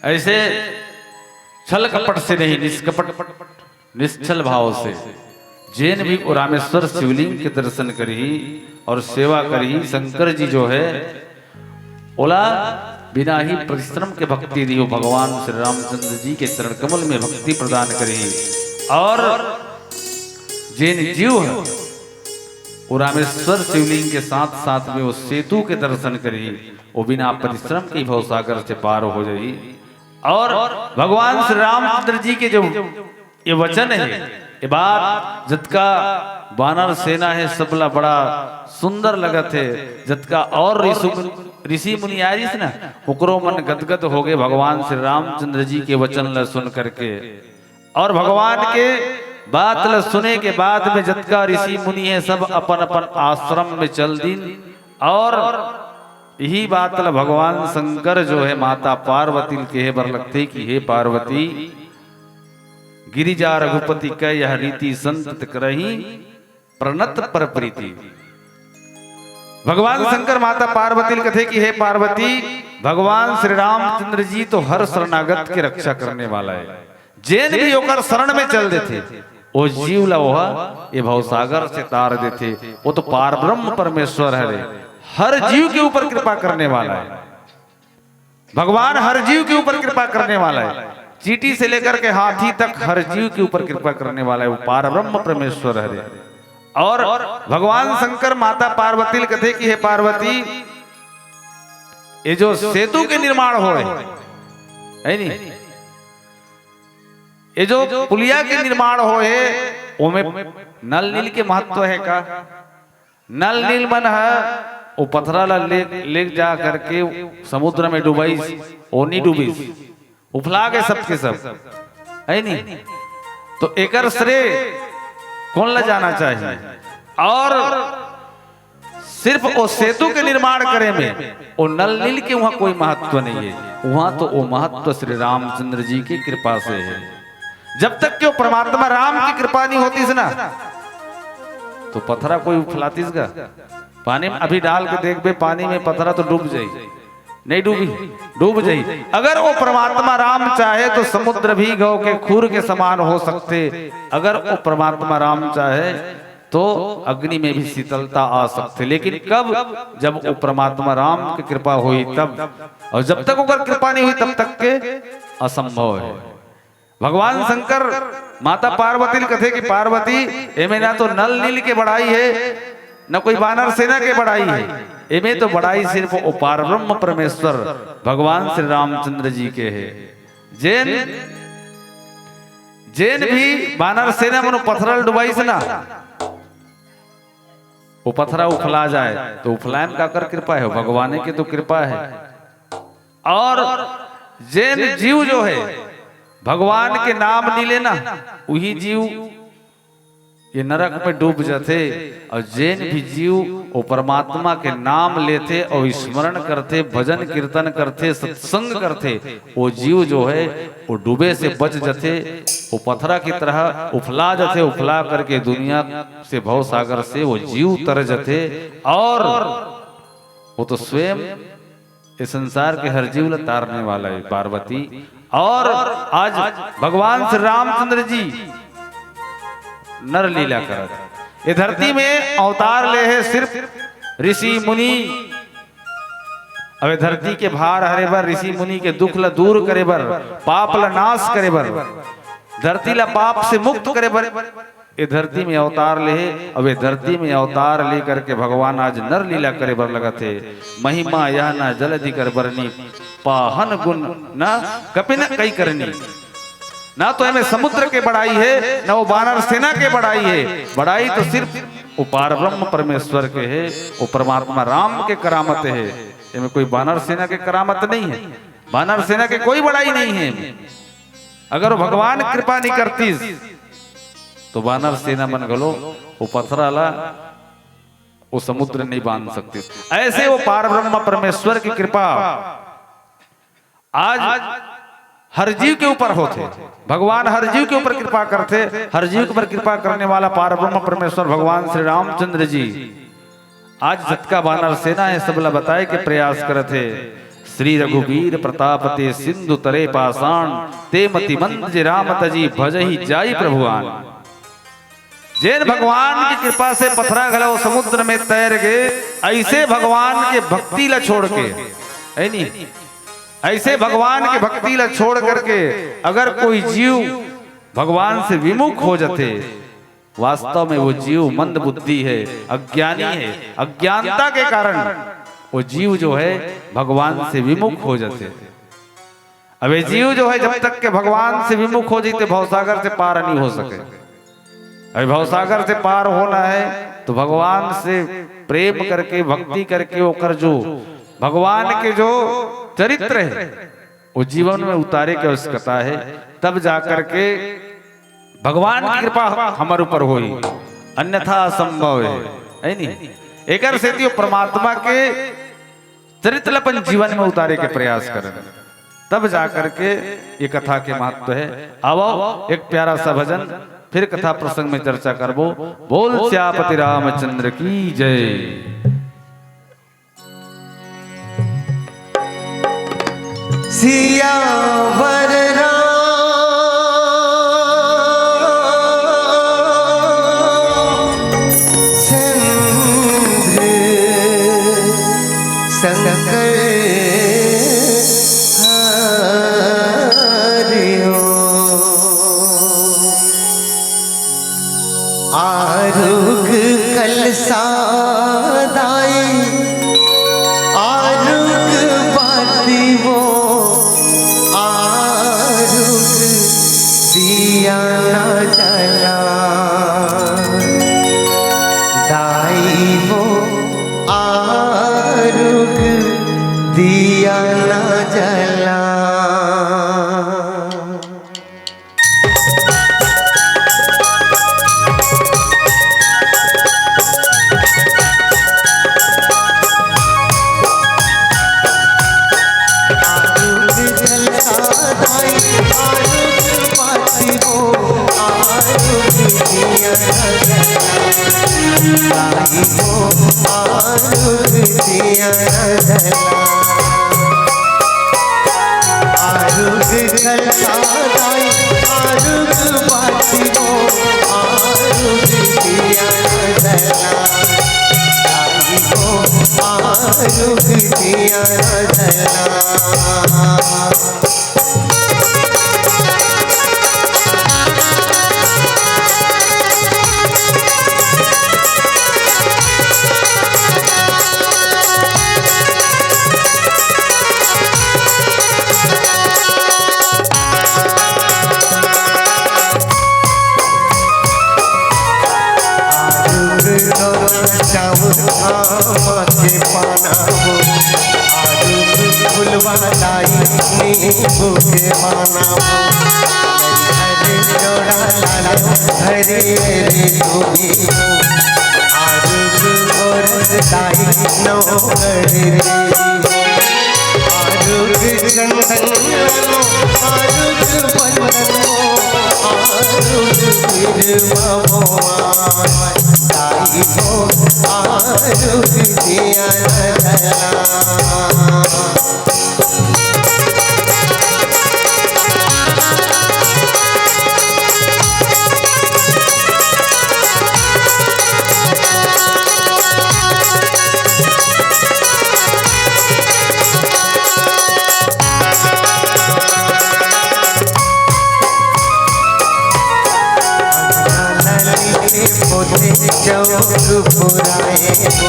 ऐसे छल कपट से नहीं, निष्कपट, निश्छल भाव से जेन भी वो रामेश्वर शिवलिंग के दर्शन करही और सेवा करही, शंकर जी जो है, ओला बिना ही परिश्रम के भक्ति दियो, भगवान श्री रामचंद्र जी के चरण कमल में भक्ति प्रदान करही। और जेन जीव है, वो रामेश्वर शिवलिंग के साथ साथ में वो सेतु के दर्शन करही, वो बिना परिश्रम के भवसागर से पार हो जाही। और भगवान श्री रामचंद्र जी के जो ये वचन है, ये बात जतका बानर सेना है, सबला बड़ा सुंदर लगत है। जतका और ऋषि, ऋषि मुनि आरिस ना, ओकरो मन गदगद हो गए भगवान श्री रामचंद्र जी के वचन ला सुन करके। और भगवान के बात ला सुने के बाद में जतका ऋषि मुनि है, सब अपन अपन आश्रम में चल दिन। और यही बात ला भगवान शंकर जो है, माता पार्वती ल कहे बर लगथे कि हे पार्वती, गिरिजा रघुपति कै यह रीति संत करही प्रणत पर प्रीति। भगवान शंकर माता पार्वती ल कथे कि हे पार्वती, भगवान श्री रामचंद्र जी तो हर शरणागत की रक्षा करने वाला है। जेन भी ओकर शरण में चल देथे, ओ जीव ला ओह ये भवसागर से तार देथे। वो तो पार ब्रह्म परमेश्वर हरे, हर जीव के ऊपर कृपा करने वाला है। भगवान हर जीव के ऊपर कृपा करने वाला है, चींटी से लेकर के हाथी तक हर जीव के ऊपर कृपा करने वाला है, वो पार ब्रह्म परमेश्वर हरे। और भगवान शंकर माता पार्वती ल कथे कि हे पार्वती, ये जो सेतु के निर्माण होए है नी, ये जो पुलिया के निर्माण होए, ओमे नल नील के महत्व है का? नल नील मन ह ओ पथरा ला ले, ले जा करके समुद्र में डुबाइस, ओ नी डूबिस, उफला के सब के सब, है नी? तो एकर श्रेय कौन ला जाना चाहिए? और सिर्फ ओ सेतु के निर्माण करे में ओ नल नील के वहाँ कोई महत्व नहीं है, वहाँ तो ओ महत्व श्री रामचंद्र जी की कृपा से है। जब तक के ओ परमात्मा राम की कृपा नहीं होतीस ना, तो पथरा कोई उफलातीस गा? पानी में अभी डाल के देखबे, पानी में पथरा तो डूब जाई, नहीं डूबी, डूब जाई। अगर ओ परमात्मा राम चाहे तो समुद्र भी गौ के खूर के समान हो सकथे। अगर ओ परमात्मा राम चाहे तो अग्नि में भी शीतलता आ सकथे। लेकिन कब? जब ओ परमात्मा राम के कृपा होई तब। और जब तक ओकर कृपा नहीं होई तब तक के असंभव है। भगवान शंकर माता पार्वती ल कथे कि पार्वती, एमे ना तो नल नील के बड़ाई है, ना कोई बानर सेना के बड़ाई है, एमे तो बड़ाई सिर्फ ओ पार ब्रह्म परमेश्वर भगवान श्री रामचंद्र जी के है। जेन, जेन भी बानर सेना मन ओ पथरा ल डुबाइस ना, ओ पथरा उफला जाए तो उफलाए में काकर कृपा है? भगवान के तो कृपा है। और जेन जीव जो है भगवान के नाम नी लेना, उही जीव ये नरक में डूब जाथे। और जेन भी जीव ओ परमात्मा के नाम लेथे और स्मरण करथे, भजन कीर्तन करथे, सत्संग करथे, ओ जीव जो है ओ डूबे से बच जाथे, ओ पथरा की तरह उफला जाथे, उफला करके दुनिया से, भव सागर से ओ जीव तर जाथे। और ओ तो स्वयं ये संसार के हर जीव ला तारने वाला है पार्वती। और आज भगवान श्री रामचंद्र जी नर लीला करत हे। ये धरती में अवतार ले हे सिर्फ ऋषि मुनि अब ए धरती के भार हरे बर, ऋषि मुनि के दुख ला दूर करे बर, पाप ला नाश करे बर, धरती ला पाप से मुक्त करे बर ए धरती में अवतार ले हे। अब ए धरती में अवतार ले करके भगवान आज नर लीला करे बर लगत हे। महिमा यह न जलधि कर बरनी, पाहन गुन न कपिन कई करनी। ना तो एमे समुद्र के बड़ाई हे, ना वो बानर सेना के बड़ाई हे। बड़ाई तो सिर्फ वो पार ब्रह्म परमेश्वर के हे, वो परमात्मा राम के करामत हे। एमे कोई बानर सेना के करामत नहीं हे, बानर सेना के कोई बड़ाई नहीं हे। अगर वो भगवान कृपा नहीं करतीस तो बानर सेना मन घलो वो पथरा ला वो समुद्र नहीं बांध सकतीस। ऐसे वो पार ब्रह्म परमेश्वर की कृपा आज हर जीव के ऊपर होथे। भगवान हर जीव के ऊपर कृपा करथे। हर जीव के ऊपर कृपा करने वाला पार ब्रह्म परमेश्वर भगवान श्री रामचंद्र जी आज जतका बानर सेना हे, सब ला बताए के प्रयास करत हे। श्री रघुवीर प्रताप ते सिंधु तरे पाषाण, ते मति मंद जे राम तजी भजहि जाई प्रभुआन। जेन भगवान की कृपा से पथरा घलो समुद्र में तैर गे, ऐसे भगवान के भक्ति ला छोड़ के, है नी? ऐसे भगवान के भक्ति ला छोड़ करके अगर कोई जीव भगवान से विमुख हो जाथे, वास्तव में वो जीव मंद बुद्धि है, अज्ञानी है। अज्ञानता के कारण वो जीव जो है भगवान से विमुख हो जाथे। अब ये जीव जो है जब तक के भगवान से विमुख हो जाते भवसागर से पार नहीं हो सके। अभी भवसागर से पार होना है तो भगवान से प्रेम करके, भक्ति करके, ओकर जो भगवान के जो चरित्र है वो जीवन में उतारे के आवश्यकता है, तब जाकर के भगवान की कृपा हमर ऊपर होई, अन्यथा असंभव है, है नी? एकर सेती वो परमात्मा के चरित्र ला अपन जीवन में उतारे के प्रयास करन, तब जाकर के ये कथा के महत्व है। आवो एक प्यारा सा भजन, फिर कथा प्रसंग में चर्चा करबो। बोल सियापति रामचंद्र की जय। सियावर रामचंद्र शंकर हरि ओम। आरुग कलसा दाई, आरुग बाती वो, आरुग दिया ना जला। दाई वो, आरुग दिया ना जला। आरुग कलसा दाई, आरुग बाती वो, आरुग दिया ना जला। दाई वो, आरुग दिया ना जला। आरुग गौरा चाउर आमा के पाना वो, आरुग फुलवा लाई नींबू के पाना वो। हरे जोड़ा लालो हरे रे गोरी वो, आरुग गोरस लाई नौकरी रे। आरुग चंदन लालो, आरुग बंदन वो, आरुग फिर भगवान। दाई हो आरुग दिया ना जला। पुराए हो,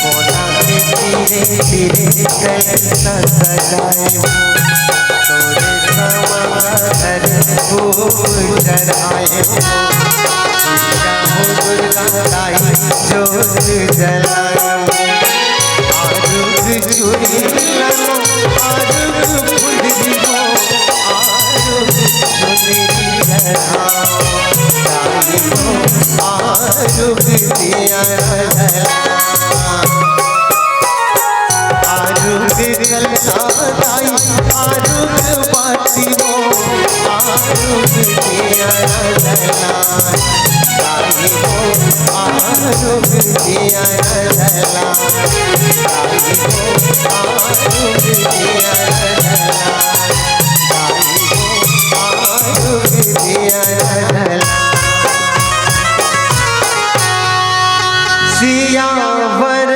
कोना के तीरे तीरे कलसा सजाए हो, तोरे समंदर फूल चढ़ाए हो, दुर्गा हो दुर्गा दाई जोत जलाए हो, आरुग चूड़ी लाओ, आरुग फुलरी हो, आरुग चुनरी चढ़ाओ, दाई हो, आरुग दिया जला, आरुग कलसा दाई, आरुग बाती हो, आरुग दिया जला, दाई हो, आरुग दिया जला, दाई हो, आरुग दिया जला, दाई हो, आरुग दिया जला। सियावर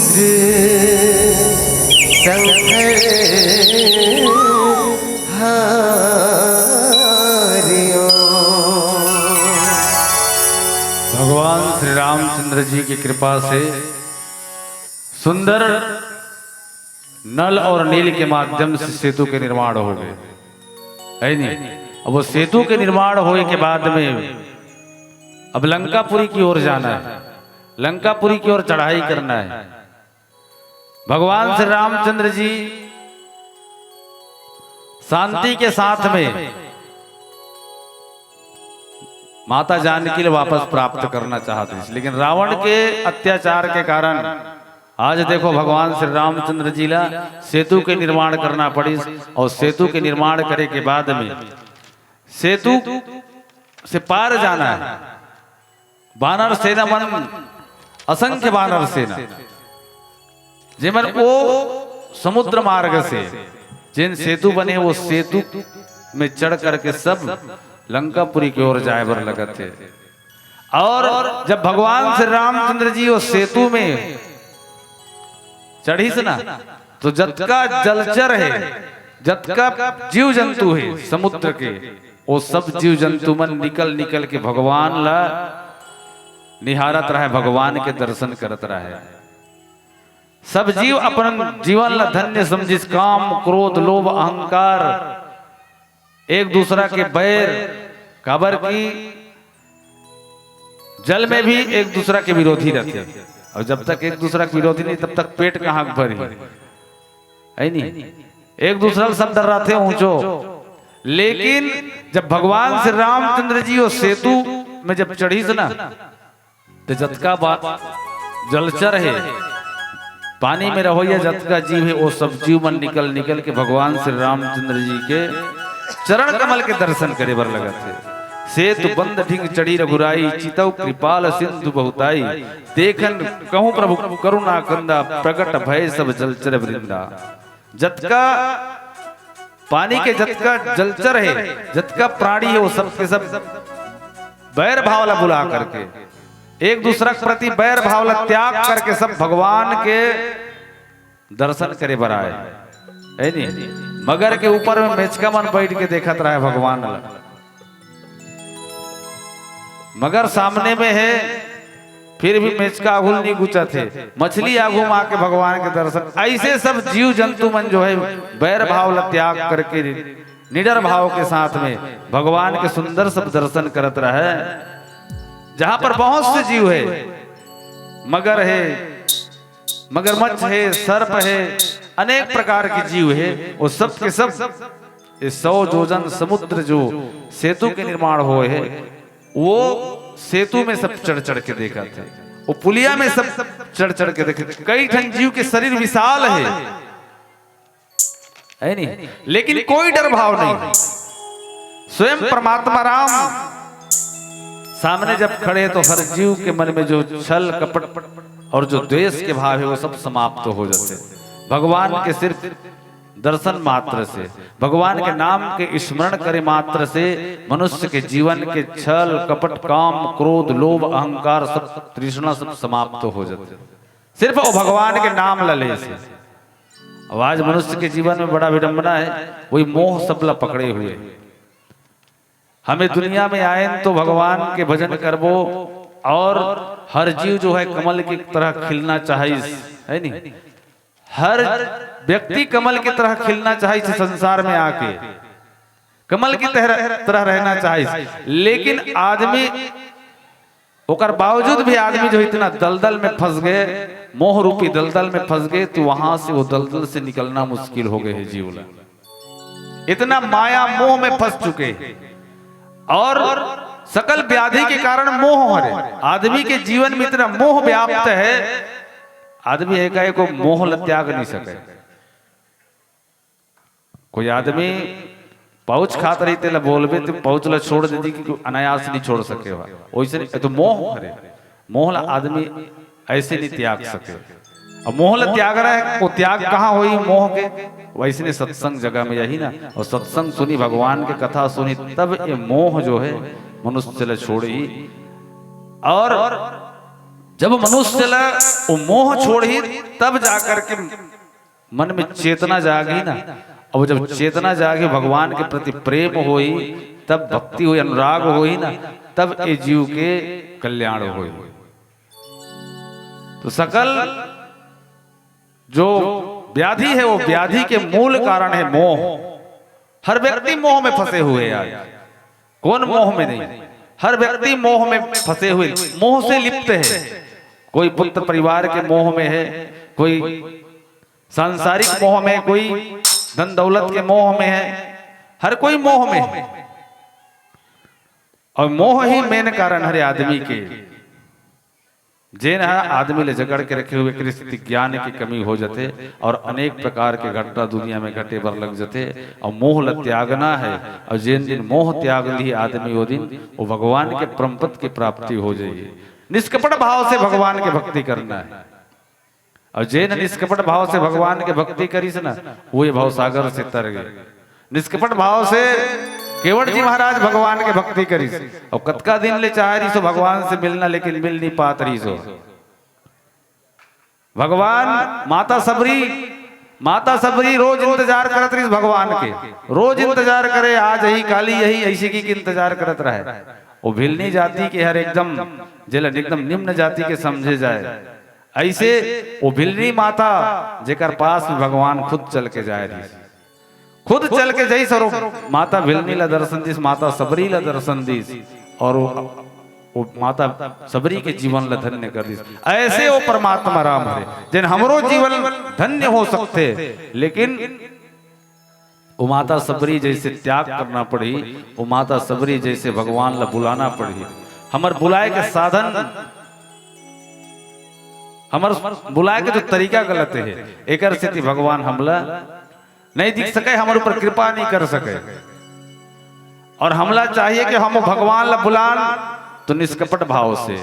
रामचंद्र शंकर हरिओ। भगवान श्री रामचंद्र जी की कृपा से सुंदर नल और नील के माध्यम से सेतु के निर्माण हो गए, है नहीं? अब वो सेतु के निर्माण होए के बाद में अब लंकापुरी की ओर जाना है, लंकापुरी की ओर चढ़ाई करना है। भगवान श्री रामचंद्र जी शांति के साथ में माता जानकी ला वापस प्राप्त करना चाहते हैं, लेकिन रावण के अत्याचार के कारण आज देखो, भगवान श्री रामचंद्र जी ला सेतु के निर्माण करना पड़िस, और सेतु के निर्माण करे के बाद में सेतु से पार जाना है। बानर सेना मन, असंख्य बानर सेना, जेमन वो समुद्र मार्ग से जेन सेतु बने, वो सेतु में चढ़ करके सब लंकापुरी की ओर जाए बर लगत हे। और जब भगवान श्री रामचंद्र जी वो सेतु में चढ़िस ना, तो जतका जलचर हे, जतका जीव जंतु हे समुद्र के, वो सब जीव जंतु मन निकल निकल के भगवान ला निहारत रहे, भगवान के दर्शन करत रहे। सब जीव अपन जीवन ला धन्य समझिस। काम, क्रोध, लोभ, अहंकार, एक दूसरा के बैर, काबर कि जल में भी एक दूसरा के विरोधी रहते, और जब तक एक दूसरा के विरोधी नहीं, तब तक पेट कहाँ भरी, है नहीं? एक दूसरा से सब डर रहते ऊंचो। लेकिन जब भगवान श्री रामचंद्र जी वो सेतु में जब चढ़िस ना, तो जतका बा-, जलचर हे, पानी में रहोइया जतका जीव हे, वो सब जीव मन निकल निकल के भगवान श्री रामचंद्र जी के चरण कमल के दर्शन करे बर लगत हे। सेतु बंद ढिंग चढ़ी रघुराई, चितौ कृपाल सिंधु बहुताई। देखन कहूँ प्रभु करुणा कंदा, प्रगट भय सब जलचर वृंदा। जतका पानी के जतका जलचर हे, जतका प्राणी हे, वो सब के सब बैर भाव ला भुला करके, एक दूसरा के प्रति बैर भाव ला त्याग करके सब भगवान के दर्शन करे बर आए, है नहीं? मगर के ऊपर में मेचका मन बैठ के देखत रहे भगवान ला। मगर सामने में हे, फिर भी मेचका आगू नहीं गुचत हे, मछली आगू में आके भगवान के दर्शन। ऐसे सब जीव जंतु मन जो है, बैर भाव ला त्याग करके, निडर भाव के साथ में भगवान के सुंदर सब दर्शन करत रहे। जहां पर बहुत से जीव है, मगर है, मगरमच्छ है, सर्प है, अनेक प्रकार के जीव है, वो सब के सब ये सौ जोजन समुद्र जो सेतु के निर्माण होए हे, वो सेतु में सब चढ़ चढ़ के देखत हे, वो पुलिया में सब चढ़ चढ़ के देखे। कई ठन जीव के शरीर विशाल है, है नहीं, लेकिन कोई डर भाव नहीं। स्वयं परमात्मा राम सामने जब खड़े, तो हर जीव के मन में जो छल कपट और जो द्वेष के भाव है, वो सब समाप्त हो जाते। भगवान के सिर्फ दर्शन मात्र से, भगवान के नाम के स्मरण करे मात्र से मनुष्य के जीवन के छल कपट, काम, क्रोध, लोभ, अहंकार, सब तृष्णा सब समाप्त हो जाते, सिर्फ वो भगवान के नाम ला ले से। अब आज मनुष्य के जीवन में बड़ा विडंबना है, वही मोह सबला पकड़े हुए। हमें दुनिया में आयन तो भगवान के भजन करबो और हर जीव जो है कमल की तरह खिलना चाहिए, है नहीं? हर व्यक्ति कमल की तरह खिलना चाहिए संसार में आके, कमल की तरह तरह रहना चाहिए। लेकिन आदमी, ओकर बावजूद भी आदमी जो इतना दलदल में फंस गए, मोह रूपी दलदल में फंस गए, तो वहां से वो दलदल से निकलना मुश्किल हो गए है जीव ला। इतना माया मोह में फंस चुके हैं। और सकल व्याधि के कारण मोह हरे। आदमी के जीवन में इतना मोह व्याप्त है, आदमी एकाएक वो मोह ल त्याग नहीं सके। कोई आदमी पाउच खात रही, तेला बोलबे तो पाउच ला छोड़ देती, कि अनायास नहीं छोड़ सके हुआ। वैसे नहीं, तो मोह हरे, मोह ला आदमी ऐसे नहीं त्याग सके। अब मोह ला त्याग रहा है, वो त्याग कहाँ होई मोह के? वैसने सत्संग जगह में यही ना, और सत्संग सुनी, भगवान के कथा सुनी, तब ये मोह जो है मनुष्य ला छोड़ही। और जब मनुष्य ला वो मोह छोड़ही, तब जाकर के मन में चेतना जागी ना। अब जब चेतना जागी, भगवान के प्रति प्रेम होई, तब भक्ति होई, अनुराग होई ना, तब ये जीव के कल्याण होई। तो सकल जो व्याधि है, वो व्याधि के मूल कारण है मोह। हर व्यक्ति मोह में फंसे हुए हैं आज। कौन मोह में नहीं? हर व्यक्ति मोह में फंसे हुए, मोह से लिप्त है। कोई पुत्र परिवार के मोह में है, कोई सांसारिक मोह में, कोई धन दौलत के मोह में है, हर कोई मोह में है। और मोह ही मेन कारण हरे आदमी के, जेन ह आदमी ले जकड़ के रखे हुए, एकरे सेती ज्ञान के कमी हो जथे और अनेक प्रकार के घटना दुनिया में घटे बर लग जथे। और मोह ल त्यागना है, और जेन दिन मोह त्याग ली आदमी, वो दिन वो भगवान के परम पद की प्राप्ति हो जाही। निष्कपट भाव से भगवान के भक्ति करना है। और जेन निष्कपट भाव से भगवान के भक्ति करिस ना, वो ये भवसागर से तर गए। निष्कपट भाव से केवट जी महाराज भगवान के भक्ति करिस, और कतका दिन ले चाह रहिस हो भगवान से मिलना, लेकिन मिल नहीं पात रहिस हो। भगवान, माता सबरी, माता सबरी रोज इंतजार करत रहिस भगवान के, रोज इंतजार करे, आज यही, काली यही, ऐसे की, की इंतजार करत रहे। वो भिलनी जाति के हर एकदम, जेला एकदम निम्न जाति के समझे जाए, ऐसे वो भिलनी माता, जेकर पास में भगवान खुद चल के जाए रहिस, खुद चल के जइस और वो माता भिलनी ला दर्शन दिस, माता सबरी ला दर्शन दिस, और वो, वो माता सबरी के जीवन ला धन्य कर दिस। ऐसे वो परमात्मा राम हरे, जेन हमरो जीवन धन्य हो सकथे, लेकिन वो माता सबरी जैसे त्याग करना पड़ही, वो माता सबरी जैसे भगवान ला बुलाना पड़ही। हमर बुलाए के साधन, हमर बुलाए के जो तरीका गलत है, एकर सेती भगवान हमला नहीं दिख सके, हमर ऊपर कृपा नहीं कर सके। और हमला चाहिए कि हम भगवान ला बुलान तो निष्कपट भाव से,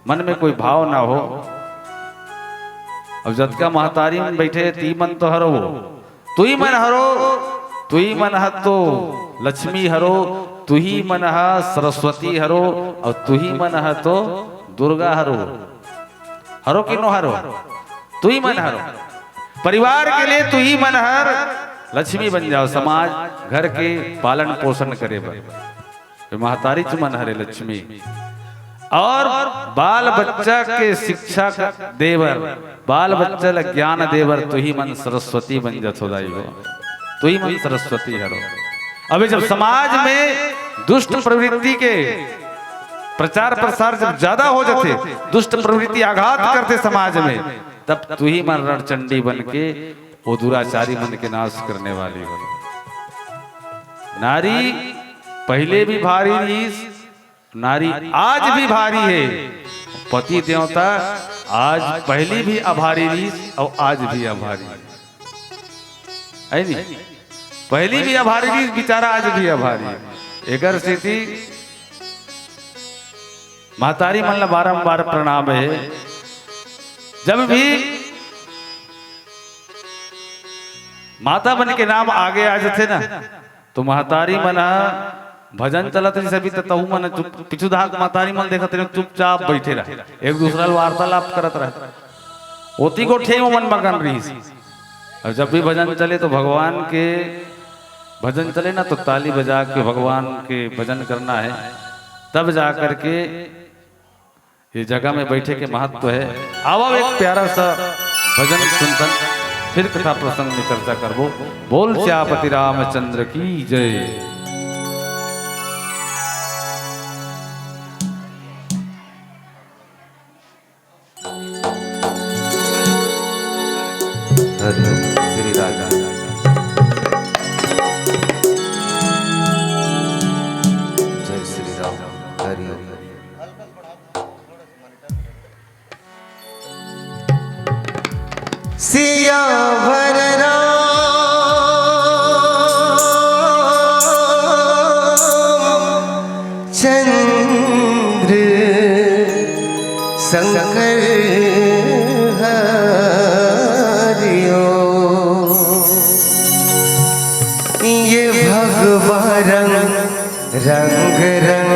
मन में कोई भाव ना हो। अब जतका महतारी मन बैठे, ती मन तो हरो, तुही मन हरो, तुही मन ह तो लक्ष्मी हरो, तुही मन ह सरस्वती हरो, और तुही मन ह तो दुर्गा हरो। हरो कि नो हरो? तुही मन हरो। परिवार के लिए तुही मन हर लक्ष्मी बन जाओ, समाज, घर के पालन पोषण करे बर। ये महतारी तुमन हरे लक्ष्मी। और बाल बच्चा के शिक्षा दे बर, बाल बच्चा ला ज्ञान दे बर तुही मन सरस्वती बन जथो दाई हो, तुही मन सरस्वती हरो। अबे जब समाज में दुष्ट प्रवृत्ति के प्रचार प्रसार जब ज्यादा हो जाथे, दुष्ट प्रवृत्ति आघात करथे समाज में, तब तुही मन रणचंडी बन के वो दुराचारी मन के नाश करने वाली हो। नारी पहले भी भारी रहिस, नारी आज भी भारी है। पति देवता आज पहली भी आभारी रहिस और आज भी आभारी है। है नहीं? पहली भी आभारी रहिस, बेचारा आज भी आभारी है। एकर सेती महतारी मन ला बारंबार प्रणाम है। जब भी माता मन के नाम आगे आ जाथे ना, तो महतारी मन ह भजन चलत रहिस अभी, त तहू मन चुप, पिछू धाक महतारी मन देखत रहे, चुपचाप बैठे रहे, एक दूसरा ले वार्तालाप करत रहे। ओती गोठिया म मन मगन रहिस। और जब भी भजन चले तो भगवान के भजन चले ना, तो ताली बजा के भगवान के भजन करना है, तब जा करके ये जगह में बैठे के महत्व है। आवा एक प्यारा सा भजन सुनथन, फिर कथा प्रसंग में चर्चा करबो। बोल सियापति रामचंद्र की जय। हरि ओम। श्री राम। जय श्री राम। हरि ओम। सियावर रामचंद्र शंकर हरि ओम। ये भगवा रंग, रंग रंग,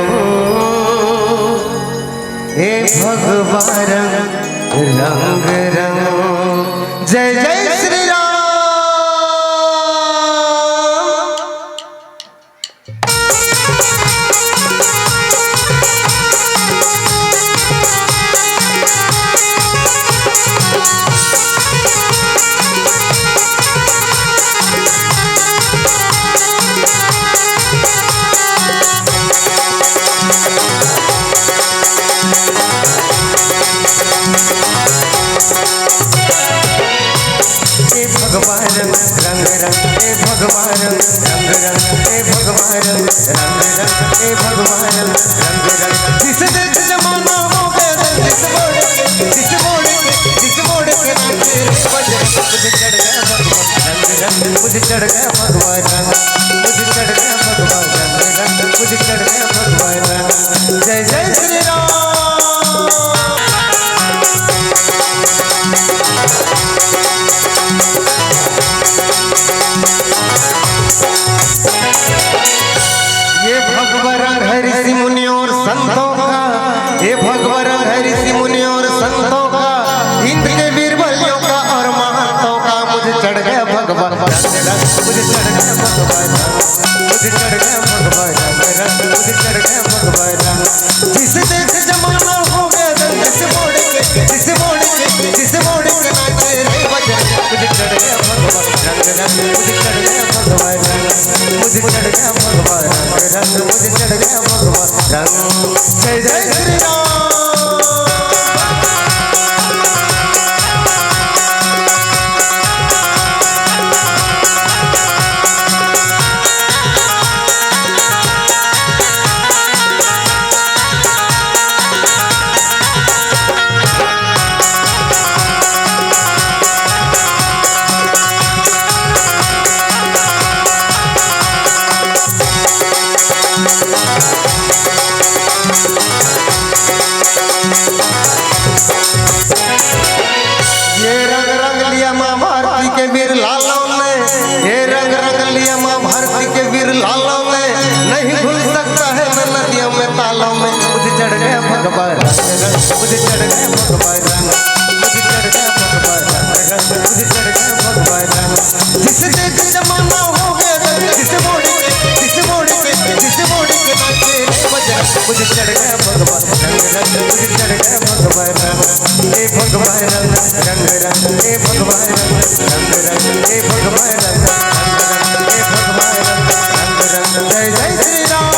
ए भगवा रंग, रंग रंग। जय जय श्री राम। हे भगवान रंग रंग, हे भगवान रंग रंग, हे भगवान रंग रंग, हे भगवान रंग रंग। जिस देख जमाना हो गया, जिस मोड़ के, जिस मोड़ के, जिस मोड़ के नाचे रे बजरंग। मुझे चढ़ गया भगवान रंग रंग, मुझे चढ़ गया भगवान रंग, मुझे चढ़ गया भगवान रंग रंग, मुझे चढ़ गया भगवान रंग। जय जय श्री राम। ये भगवा रंग है ऋषि मुनियों और संतों का, ये भगवा रंग है ऋषि मुनियों और संतों का, इंद के वीर बलियों का और महंतों का। मुझे चढ़ गया भगवा रंग, मुझे चढ़ गया भगवा रंग, मुझे चढ़ गया भगवा रंग, मुझे चढ़ गया भगवा रंग। जिस देख जमाना हो गया रंग, जिस मोड़ के, जिस मोड़ के, जिस मोड़ के नाचे रे बजरंग। मुझे चढ़ गया भगवा रंग रंग, मुझे चढ़ गया भगवा रंग, मुझे चढ़ गया भगवा रंग रंग, मुझे चढ़ गया भगवा रंग। जय जय श्री राम। ये रंग रंग लिया माँ भारती के वीर लालों ने, ये रंग रंग लिया माँ भारती के वीर लालों ने। नहीं घुल सकता है मैं नदियों में तालों में। मुझे चढ़ गया भगवा रंग रंग, मुझे चढ़ गया भगवा रंग, मुझे चढ़ गया भगवा रंग रंग, मुझे चढ़ गया भगवा रंग। जिस देख जमाना हो गया रंग, जिस मोड़ के, जिस मोड़ के, जिस मोड़ के नाचे रे बजरंग। मुझे चढ़ गया भगवा रंग रंग, मुझे चढ़ गया भगवा रंग। हे भगवा रंग, रंग रंग, हे भगवा रंग, रंग रंग, हे भगवा रंग, रंग रंग, हे भगवा रंग, रंग रंग। जय जय श्री राम।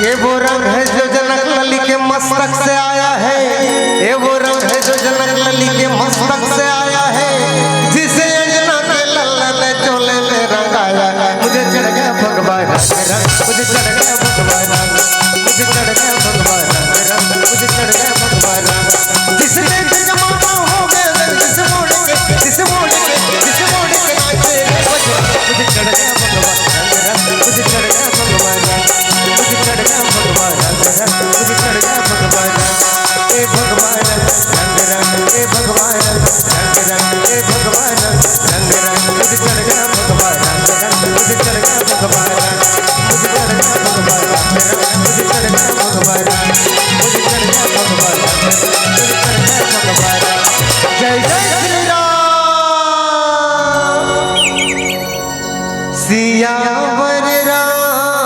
ये वो रंग है जो जनक लली के मस्तक से आया है, ये वो रंग है जो जनक लली के मस्तक से आया है। जिसे अंजना के लल्ला ने चोले में रंगाया, मुझे चढ़ गया भगवा रंग रंग, मुझे चढ़ गया भगवा रंग, मुझे चढ़ गया भगवा रंग रंग, मुझे चढ़ गया भगवा रंग। जिस देख जमाना हो गया रंग, जिस मोड़ के, जिस मोड़ के, जिस मोड़ के नाचे रे बजरंग। मुझे चढ़ गया भगवा रंग रंग, मुझे चढ़ गया जय जय श्री राम। सियावर रामचंद्र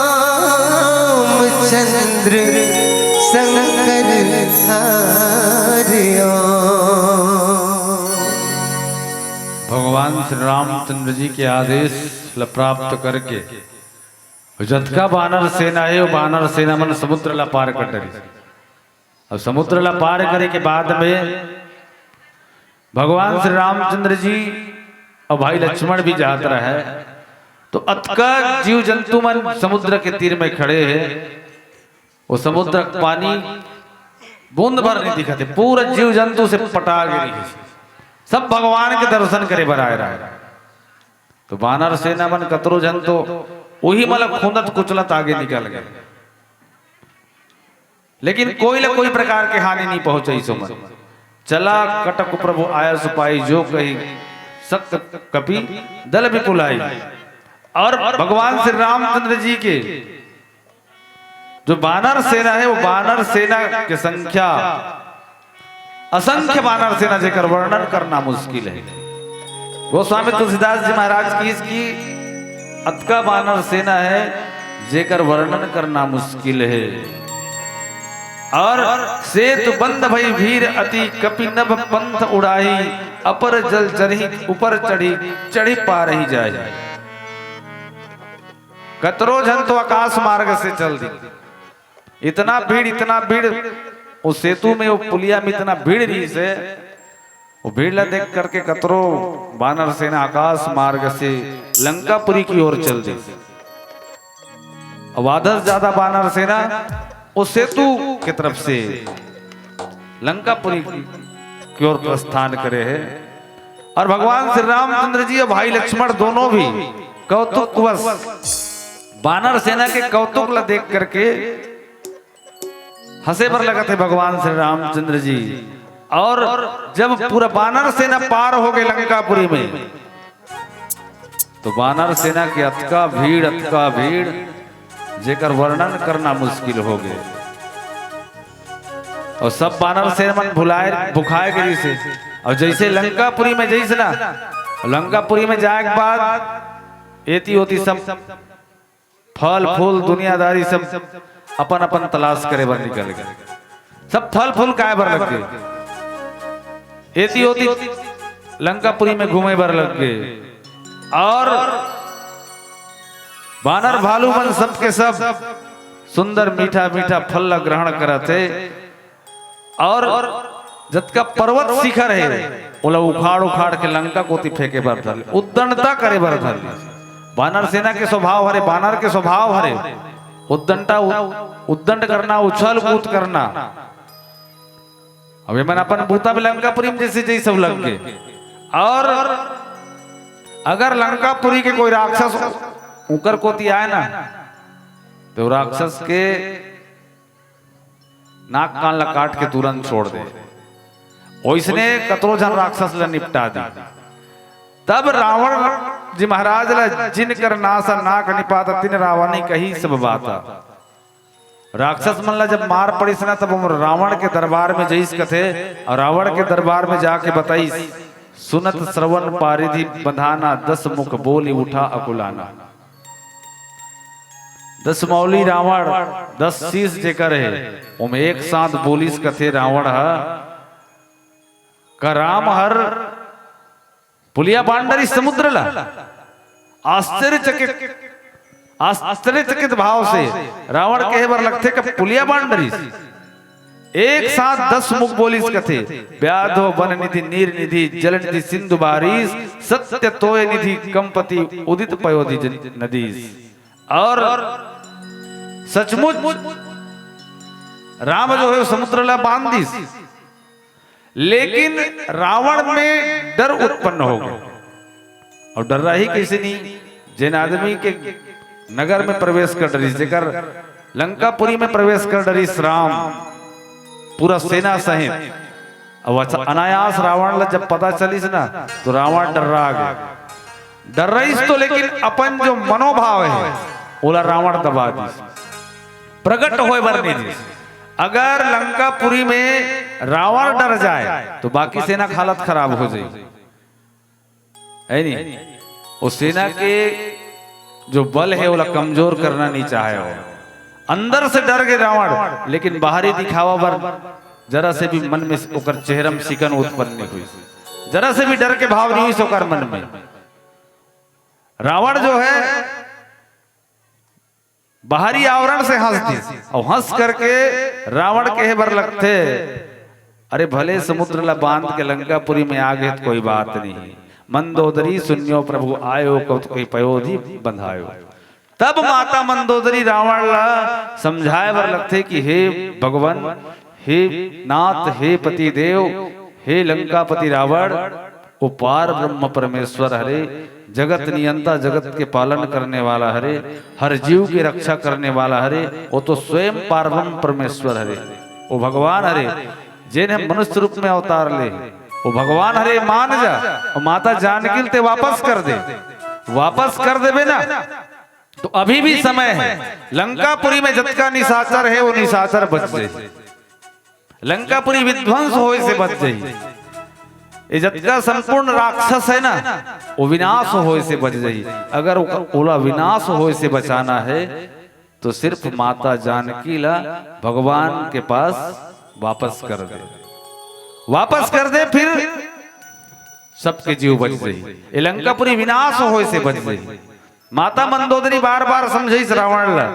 शंकर हरिओ। भगवान श्री रामचंद्र जी के आदेश ल प्राप्त करके जतका बानर सेना हे, वो बानर सेना मन समुद्र ला पार कर डरिस। अब समुद्र ला पार करे के बाद में भगवान श्री रामचंद्र जी और भाई लक्ष्मण भी जात रहे, तो अतका जीव जंतु मन समुद्र के तीर में खड़े हे। वो समुद्र के पानी बूंद भर नहीं दिखत हे, पूरा जीव जंतु से पटा गे रहिस। सब भगवान के दर्शन करे बर आए रहे। तो बानर सेना मन कतरो झन तो वही मन ल खूंदत कुचलत आगे निकल गे, लेकिन कोई ल कोई प्रकार के हानि नहीं पहुंचाइस ओमन। चला कटक प्रभु आयस पाई, जो कहि सक्त कपि दल विपुलाई। और भगवान श्री रामचंद्र जी के जो बानर सेना हे, वो बानर सेना के संख्या असंख्य बानर सेना, जेकर वर्णन करना मुश्किल हे। गोस्वामी तुलसीदास जी महाराज कहिस कि अतका बानर सेना हे, जेकर वर्णन करना मुश्किल हे। और सेतु बंद भई भीर अति, कपि नभ पंथ उड़ाही, अपर जल चढ़ी ऊपर चढ़ी, चढ़ी पारहि जाही। कतरो झन तो आकाश मार्ग से चल दिस। इतना भीड़, इतना भीड़, वो सेतु में, वो पुलिया में इतना भीड़ रहिस हे, वो भीड़ ला देख करके कतरो बानर सेना आकाश मार्ग से लंकापुरी की ओर चल दिस। अब आधा से ज्यादा बानर सेना वो सेतु के तरफ से लंकापुरी की ओर प्रस्थान करे हे। और भगवान श्री रामचंद्र जी और भाई लक्ष्मण दोनों भी कौतुकवश बानर सेना के कौतुक ला देख करके हंसे बर लगत हे भगवान श्री रामचंद्र जी। और जब पूरा बानर सेना पार हो गे लंकापुरी में, तो बानर सेना के अतका भीड़, अतका भीड़, जेकर वर्णन करना मुश्किल हो गे। और सब बानर सेना मन भुलाए, भुखाए गे रहिस हे। और जैसे लंकापुरी में जइस ना, लंकापुरी में जाए के बाद एती ओती सब फल फूल दुनियादारी सब अपन अपन तलाश करे बर निकल गे। सब फल फूल खाए बर लग गे, एती ओती लंकापुरी में घूमे बर लग गे। और बानर भालू मन सब के सब सुंदर मीठा मीठा फल ला ग्रहण करत हे। और जतका पर्वत शिखर हे, ओला उखाड़ उखाड़ के लंका कोती फेंके बर धर ले, उद्दंडता करे बर धर ले। बानर सेना के स्वभाव हरे, बानर के स्वभाव हरे उद्दंडता, उ-, उद्दंड करना, उछल कूद करना। अब एमन अपन बूता में लंकापुरी में जैसे जैसे सब लग गे। और अगर लंकापुरी के कोई राक्षस उकर कोती आए ना, तो राक्षस के नाक कान ला काट के तुरंत छोड़ दे। ओइसने कतरो झन राक्षस ला निपटा दी। तब रावण जी महाराज ला, "जिन कर नास नाक निपात, तिन रावणी कही सब बात।" राक्षस मन ला जब मार पड़िस ना, तब रावण के दरबार में जइस कथे, और रावण के दरबार में जाके बताइस, "सुनत श्रवण पारिधि बंधाना, दस मुख बोली उठा अकुलाना।" दस मौली रावण, दस शीश जेकर हे, ओमे एक साथ बोलिस कथे रावण ह, "का राम हर पुलिया बांड डरिस समुद्र ला?" आश्चर्यचकित, आश्चर्यचकित भाव से रावण कहे बर लगथे, "का पुलिया बांड डरिस?" एक साथ दस मुख बोलिस कथे, "व्याधो वन निधि नीर निधि, जल निधि सिंधु बारिश, सत्य तोय निधि कंपति उदित पयोधि जन-, नदीश।" और सचमुच राम जो है समुद्र ला बांध दिस, लेकिन रावण में डर उत्पन्न हो गया। और डर्राही कैसे नहीं, जेन आदमी के नगर में प्रवेश कर डरिस, जेकर लंकापुरी में प्रवेश कर डरिस राम पूरा सेना सहित। अब अच्छा, अनायास रावण ला जब पता चलिस ना, तो रावण डर्रा गया। डर्राइस तो, लेकिन अपन जो मनोभाव है, ओला रावण दबा दिस, प्रगट होए बर नहीं दिस। अगर लंकापुरी में रावण डर जाए तो बाकी सेना के हालत खराब हो जाए, है नहीं? वो सेना के जो बल है, ओला कमजोर करना नहीं चाहे हो। अंदर से डर गए रावण, लेकिन बाहरी दिखावा बर जरा से भी मन में ओकर चेहरा में सिकन उत्पन्न नहीं हुई, जरा से भी डर के भाव नहीं हुई ओकर मन में। रावण जो है, बाहरी आवरण से हंस दिस, और हंस करके रावण कहे बर लगथे, "अरे, भले समुद्र ला बांध के लंकापुरी में आ गए तो कोई बात नहीं। मंदोदरी सुनियो प्रभु आयो, कौतुक पयोधि बंधायो।" तब माता मंदोदरी रावण ला समझाए बर लगथे कि हे भगवान, हे नाथ, हे पति देव, हे लंकापति रावण, वो पार ब्रह्म परमेश्वर हरे, जगत नियंता, जगत के पालन करने वाला हरे, हर जीव की रक्षा करने वाला हरे, वो तो स्वयं पार ब्रह्म परमेश्वर हरे, वो भगवान हरे, जेन हे मनुष्य रूप में अवतार ले, वो भगवान हरे, मान जा, और माता जानकी ल ते वापस कर दे, वापस कर देबे ना, तो अभी भी समय है। लंकापुरी में जतका निशाचर है, वो निशाचर बच जाए। लंकापुरी विध्वंस होए से बच जाई। ये जतका संपूर्ण राक्षस है ना, वो विनाश होए से बच जाई। अगर ओकर, ओला विनाश होए से बचाना है, तो सिर्फ माता जानकी ला भगवान के पास वापस कर दे, वापस कर दे, फिर सबके जीव बच जाई। ये लंकापुरी विनाश होए से बच जाई। माता मंदोदरी बार-बार समझाइस रावण ला।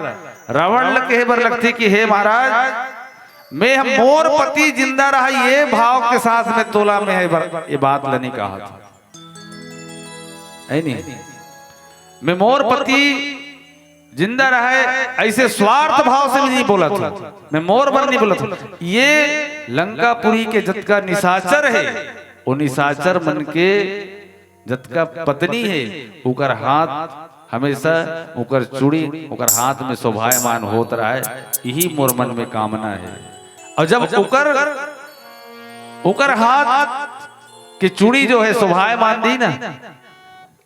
रावण ला कहे बर लगथे कि हे महाराज, मैं ह मोर पति जिंदा रहा, ये भाव के साथ में तोला मैं ह बर-, ये बात ला नहीं कहा था। है नहीं? मैं मोर पति जिंदा रहा, ऐसे स्वार्थ भाव से नहीं बोला था। मैं मोर बर नहीं बोला था। ये लंकापुरी के जतका निशाचर है, वो निशाचर मन के जतका पत्नी हे, ओकर हाथ हमेशा, ओकर चूड़ी ओकर हाथ में शोभायमान होत रहय, यही मोर मन में कामना हे। अउ जब ओकर, ओकर हाथ के चूड़ी जो हे शोभायमान दिही ना,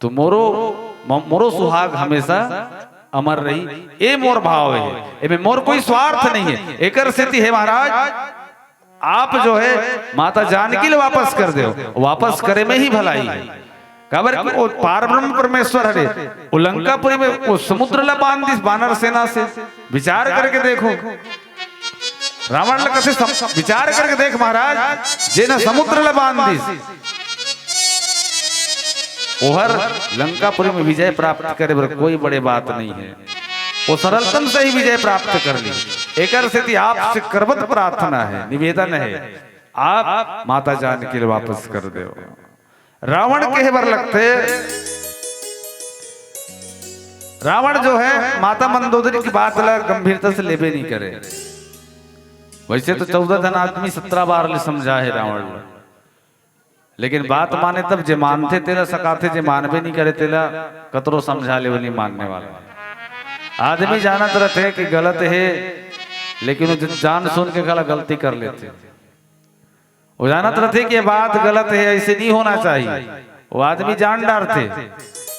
तो मोरो, म-, मोरो सुहाग हमेशा अमर रही। ए मोर भाव हे, एमे मोर कोई स्वार्थ नहीं हे। एकर सेती हे महाराज, आप जो हे माता जानकी ल वापस कर देव, वापस करे में ही भलाई हे। काबर कि वो पार ब्रह्म परमेश्वर हरे, वो लंकापुरी में वो समुद्र ला बांध दिस बानर सेना से। विचार करके देखो, रावण ल कथे सम-, विचार करके देख महाराज, जेन ह समुद्र ला बांध दिस, ओहर लंकापुरी में विजय प्राप्त करे बर कोई बड़े बात नहीं हे। वो सरलतम से ही विजय प्राप्त कर ली। एकर सेती आपसे करबद्ध प्रार्थना हे, निवेदन हे, आप माता जानकी ल वापस कर देव। रावण कहे बर लगथे, रावण जो हे माता मंदोदरी के बात ला गंभीरता से लेबे नहीं करे। वैसे तो चौदह झन आदमी सत्रह बार ले समझा हे रावण ला, लेकिन बात माने तब जे मानथे तेला सकाथे, जे मानबे नहीं करे तेला कतरो समझा ले, वो नहीं मानने वाला। आदमी जानत रहथे कि गलत हे, लेकिन वो ज-, जान सुन के गला गलती कर लेथे। वो जानत रहथे कि ये बात गलत हे, ऐसे नहीं होना चाहिए। वो आदमी जान डारथे,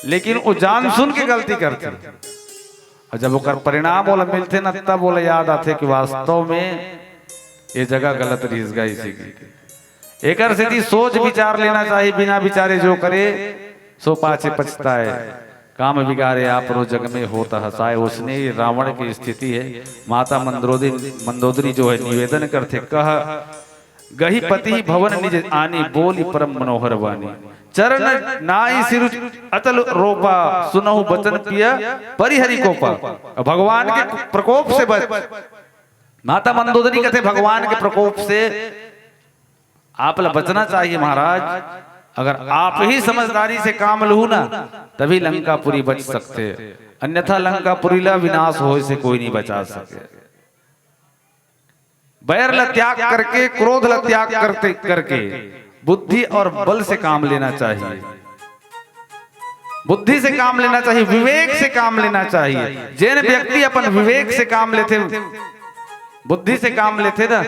लेकिन वो जान सुन के गलती करथे। अउ जब ओकर परिणाम ओला मिलथे ना, तब ओला याद आथे कि वास्तव में ये जगह गलत रिहिस गा, इसी की। एकर सेती सोच विचार लेना चाहिए, बिना विचारे जो करे सो पाछे पछताए। काम बिगारे आपरो जग में होत हँसाए। ओसने रावण की स्थिति हे। माता मंदोदरी, मंदोदरी जो हे निवेदन करथे, कह गहि पति भवन निज आनी, बोली परम मनोहर वानी। चरण नाई सिरुज अतल रोपा, सुनहु बचन पिय परिहरि कोपा। भगवान के प्रकोप से बच, माता मंदोदरी कथे भगवान के प्रकोप से आप ला बचना चाहिए महाराज। अगर आप ही समझदारी से काम लहू ना, तभी लंकापुरी बच सकथे, अन्यथा लंकापुरी ला विनाश होए से कोई नहीं बचा सके। बैर ला त्याग करके, क्रोध ला त्याग करते, करके बुद्धि और बल से काम लेना चाहिए। बुद्धि से काम लेना चाहिए, विवेक से काम लेना चाहिए। जेन व्यक्ति अपन विवेक से काम लेथे, बुद्धि से काम लेथे ना,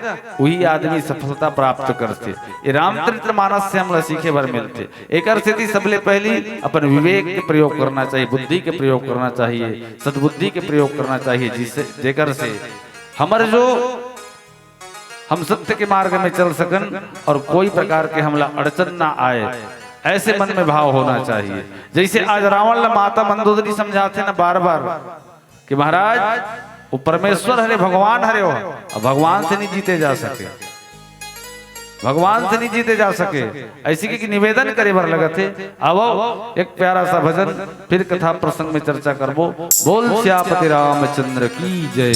वही आदमी सफलता प्राप्त करथे। ये रामचरित मानस से हमला सीखे बर मिलथे। एकर सेती सबले पहली अपन विवेक के प्रयोग करना चाहिए, बुद्धि के प्रयोग करना चाहिए, सद्बुद्धि के प्रयोग करना चाहिए, जिससे, जेकर से हमर जो हम सत्य के मार्ग में चल सकन और कोई प्रकार के हमला अड़चन ना आए, ऐसे मन में भाव होना चाहिए। जैसे आज रावण ला माता मंदोदरी समझाथे ना बार बार कि महाराज, वो परमेश्वर हरे, भगवान हरे हो, अब भगवान से नहीं जीते जा सके, भगवान से नहीं जीते जा सके, ऐसी के, कि निवेदन करे बर लगत हे। आवो, एक प्यारा सा भजन, फिर कथा प्रसंग में चर्चा करबो। बोल सियापति रामचंद्र की जय।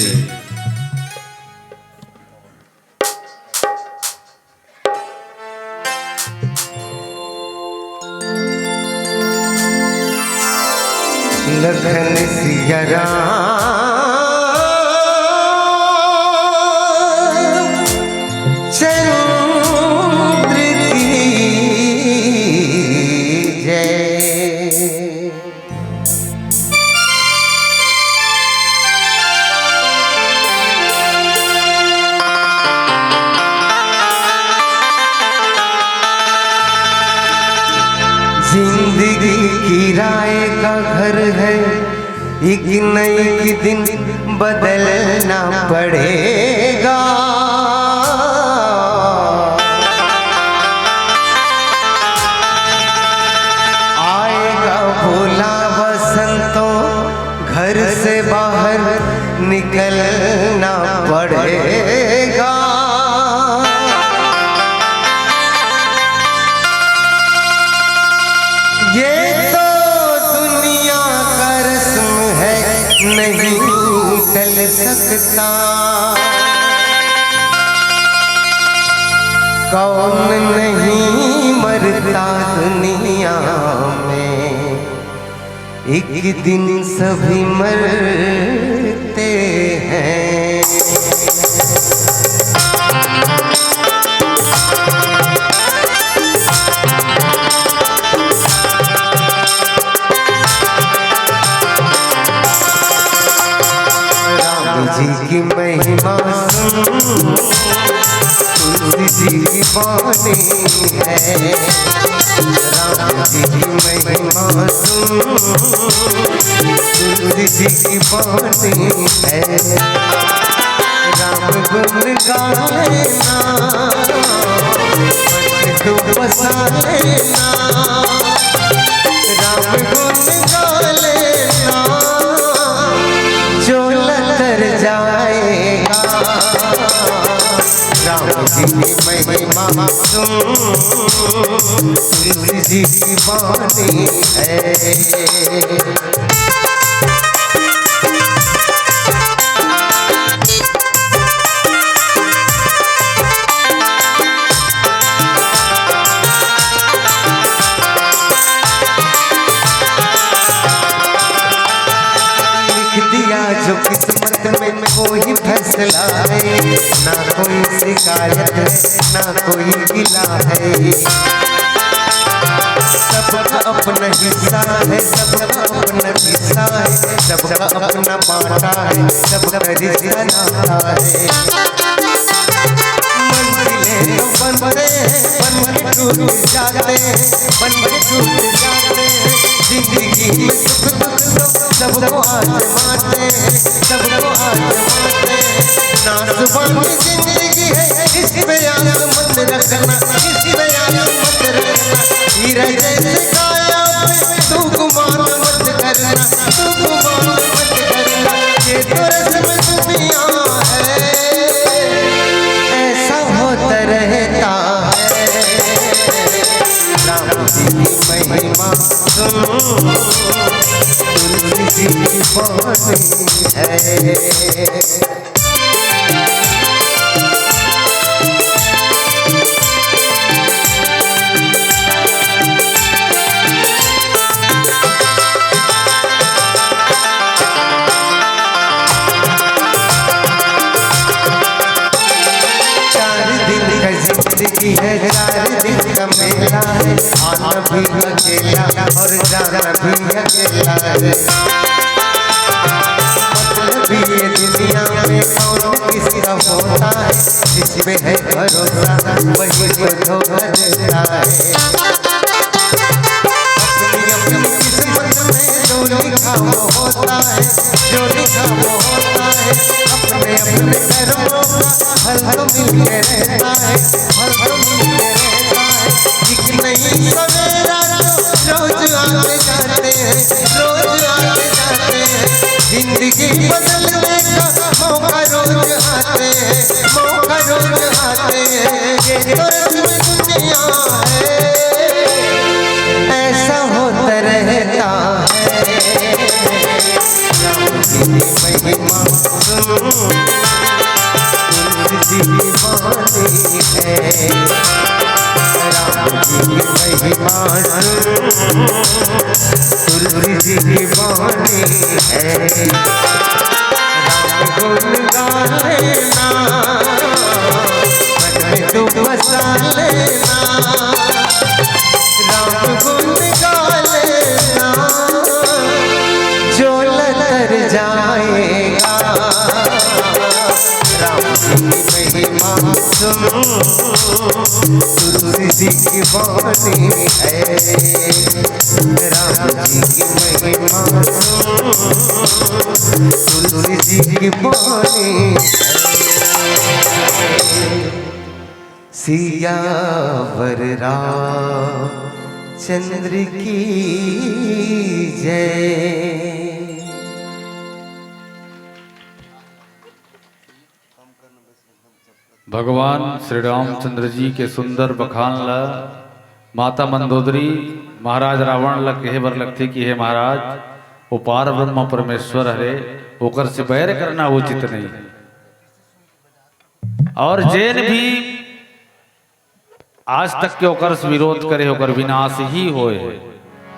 लखन सिया राम चंद्र की जय। जिंदगी किराए का घर है, एक न एक दिन बदलना पड़ेगा। आएगा भोला वसंतो, घर से बाहर निकलना पड़ेगा। ये तो दुनिया का रस्म है, नहीं टल सकता। कौन नहीं मरता दुनिया में, एक दिन सभी मरते हैं। राम जी की महिमा सुन, तुलसी जी की बानी है। राम जी की महिमा सुन, तुलसी जी की बानी है। राम गुण गा लेना, मन तू बसा लेना। राम गुण गा लेना, चोला तर जाएगा। राम जी की महिमा सुन, तुलसी जी की बानी है। लिख दिया जो किस्मत में कोई फैसला है, ना कोई शिकायत है, ना कोई गिला है। सबका अपना हिस्सा है, सबका अपना किस्सा है, सबका अपना बांटा है, सबका रिश्ता नाता है। मंजिलें तो बनते हैं, बन के टूट जाते हैं, बन के टूट जाते हैं। जिंदगी में सुख दुख तो सबको आजमाते हैं, सबको आजमाते हैं। नाजुबान की जिंदगी है, इस पे आंख मत रखना, इस पे आंख मत रखना। हीरा जैसे काया पे तू गुमान मत करना, तू गुमान मत करना। ये तो रस्म दुनिया है, ऐसा होता रहता है। राम जी की महिमा सुन, तुलसी जी की बानी है। चार दिन का जिंदगी है, चार दिन का मेला है, आना भी अकेला और जाना भी अकेला है। मतलब ये दुनिया में कौन किसका होता है, जिस पे है भरोसा वही तो धोखा देता है। अपनी अपनी किस्मत में जो जो लिखा वो होता है, जो लिखा वो होता है। अपने अपने कर्मों का फल तो मिलके रहता है, फल तो मिलके रहता है। एक नई सवेरा तो रोज आते जाते हैं, रोज आते जाते हैं। जिंदगी बदलने का मौका रोज आते हैं, मौका रोज आते हैं। ये तो रस्म दुनिया है, ऐसा होता रहता है। राम जी की महिमा सुन, तुलसी की बानी है। राम जी की महिमा सुन, तुलसी की बानी है। राम गुण गा लेना, मन में तू बसा लेना। राम गुण गा लेना, जो लतर जाएगा। राम जी की महिमा सुन, तुलसी की बानी है। राम जी की महिमा सुन, तुलसी की बानी है। सियावर रामचंद्र की जय। भगवान श्री रामचंद्र जी के सुंदर बखान ला माता मंदोदरी महाराज रावण ला कहे बर लगथे कि हे महाराज, वो पार ब्रह्म परमेश्वर हरे, ओकर से बैर करना उचित नहीं। और जेन भी आज तक के ओकर से विरोध करे, ओकर विनाश ही होए।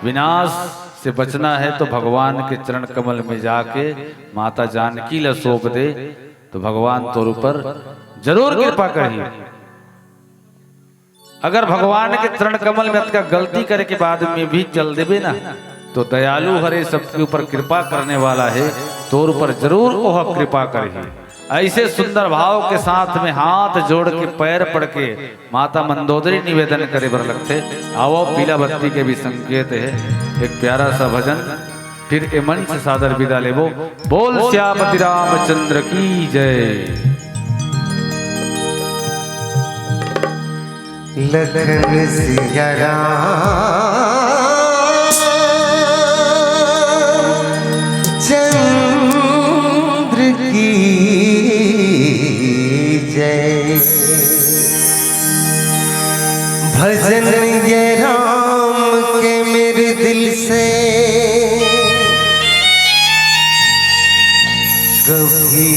विनाश से बचना है तो भगवान के चरण कमल में जाके माता जानकी ला सौंप दे, तो भगवान तोर ऊपर जरूर कृपा करही। अगर भगवान के चरण कमल में अतका गलती करे के बाद में भी चल देबे ना, तो दयालु हरे, सबके ऊपर कृपा करने वाला है, तोर ऊपर जरूर ओह कृपा करही। ऐसे सुंदर भाव के साथ में हाथ जोड़ के पैर पड़ के माता मंदोदरी निवेदन करे बर लगथे। आवो, पीला बत्ती के भी संकेत है। एक प्यारा सा भजन, फिर ए मंच से सादर विदा लेबो। बोल सियापति रामचंद्र की जय। लखन सिया राम चंद्र की जय। भजन ये राम के मेरे दिल से कभी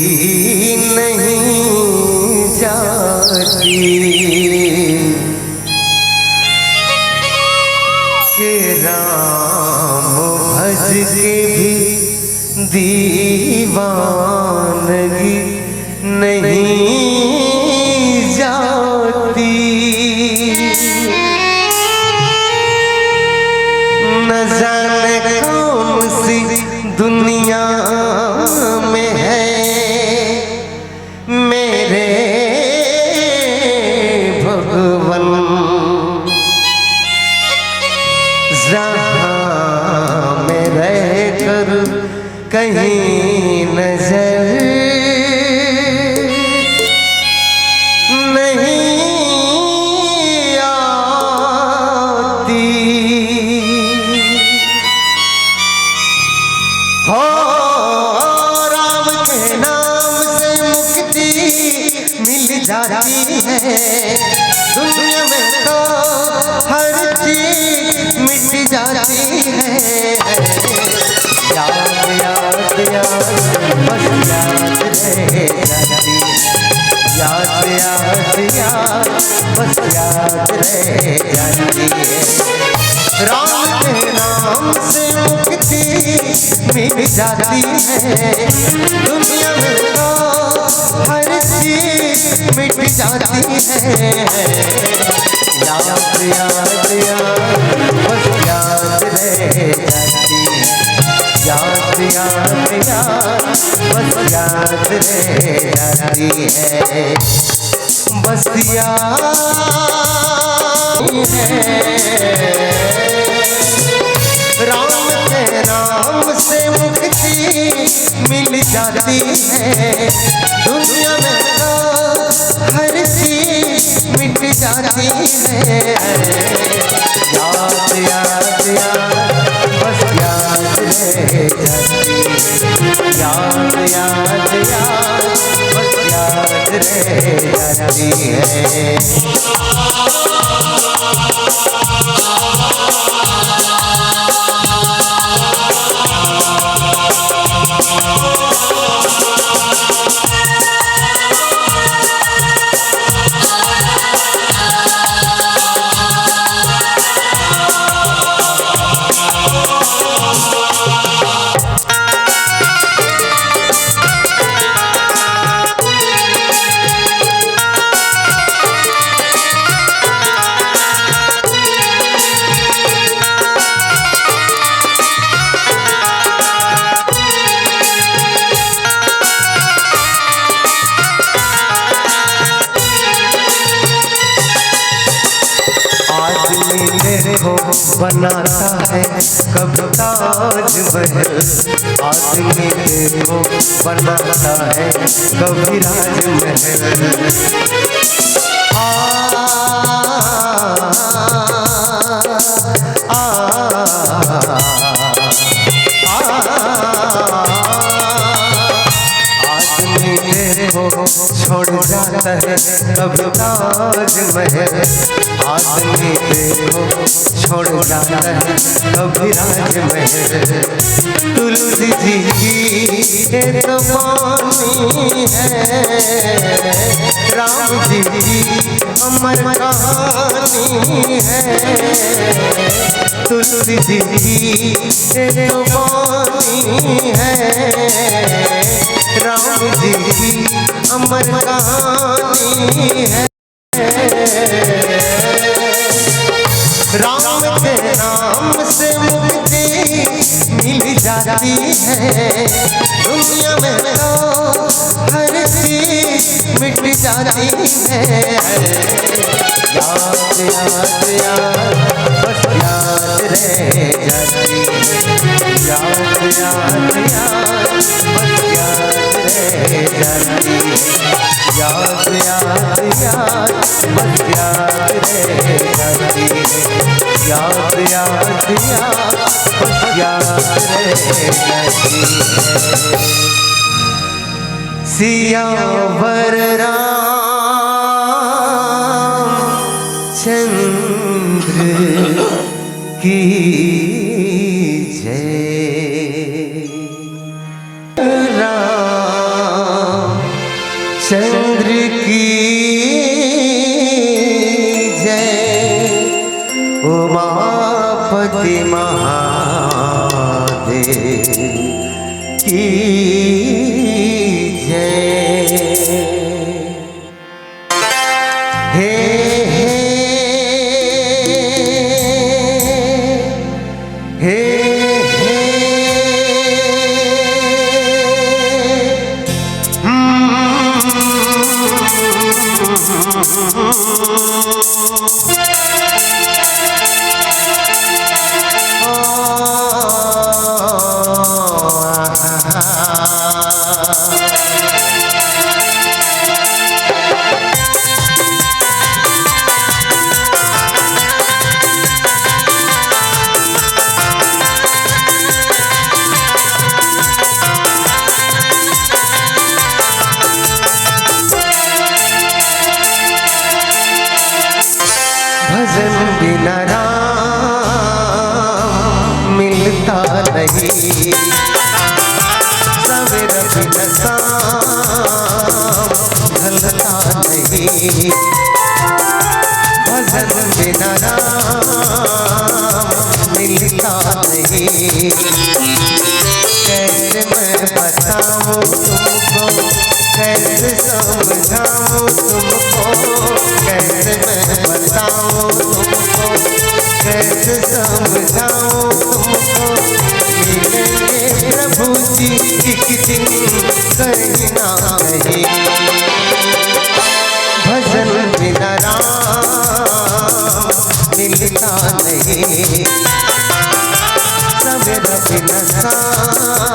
नहीं जाती। के राम भज के भी दीवानगी नहीं जाती। न जाने कौन सी दुनिया में है मेरे भगवन, जहाँ मैं रहकर कहीं नजर नहीं आती। हो राम के नाम से मुक्ति मिल जाती है। दुनिया में तो हर चीज मिट जाती है। याद, याद, याद, बस याद रह जाती है। याद, याद, याद, बस याद रह जाती है। राम के नाम से मुक्ति मिट जाती है। दुनिया में तो हर चीज मिट जाती है। याद, याद, याद, बस याद रह जाती है। याद, याद, याद, बस याद रह जाती है। बस याद है। राम के नाम मिल जाती है। दुनिया में तो हर चीज मिट जाती है। याद, याद, याद, बस याद रह जाती है। याद, याद, याद, बस याद रह जाती है। आदमी देखो बनाता है कब ताजमहल, आदमी देखो बनाता है कब राजमहल। आ, आ, आ, आ, आदमी देखो छोड़ जाता है कब ताजमहल, आदमी देखो छोड़ जाता है कब राजमहल। तुलसी जी की ये तो बानी है, राम जी की अमर कहानी है। तुलसी जी की ये तो बानी है, राम जी की अमर कहानी है। राम के नाम से मुक्ति मिल जाती है। दुनिया में तो हर चीज मिट जाती है। याद, याद, याद, बस याद रह जाती है। याद, याद, याद, बस याद रह जाती है। याद, याद, याद, बस याद रह जाती है। याद, याद, याद, बस याद रह जाती है। सियावर रामचंद्र की जय। रामचंद्र की जय। उमापति महादेव की जय। हे, हे, हे, हे। भजन बिना राम मिलता नहीं, सवेर बिना शाम ढलता नहीं, भजन बिना राम मिलता नहीं। कैसे मैं बताऊं तुमको, कैसे समझाऊं तुमको, कैसे मैं बताऊं तुमको, कैसे समझाऊं तुमको। मिलेंगे प्रभु जी एक दिन कहीं ना कहीं, भजन बिना राम मिलता नहीं, सवेर बिना शाम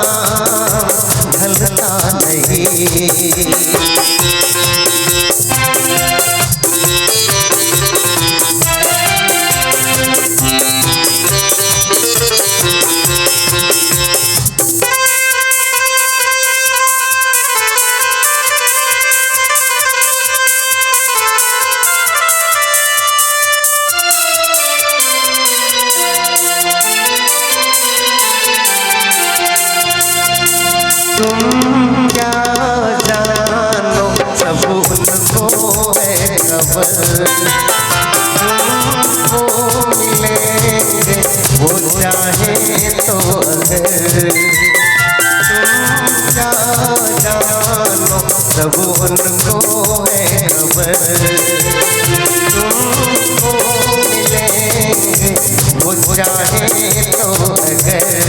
तुम क्या जानो, सब उनको है खबर। तुमको मिलेंगे वो चाहे तो अगर। तुम क्या जानो, सब उनको है खबर। तुमको मिलेंगे वो चाहे तो अगर।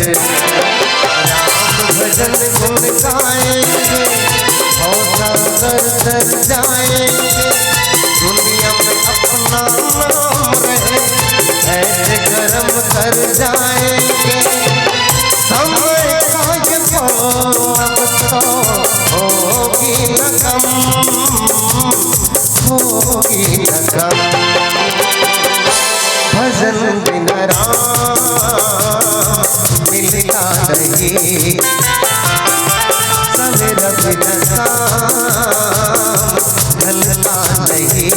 राम भजन गुण गाएंगे, भवसागर तर जाएंगे। दुनिया में अपना नाम रहे, ऐसे कर्म कर जाएंगे। समय का ये पल अब तो होगी न कम, होगी न कम। भजन बिना राम मिलता नहीं, सवेरा बिना शाम ढलता नहीं।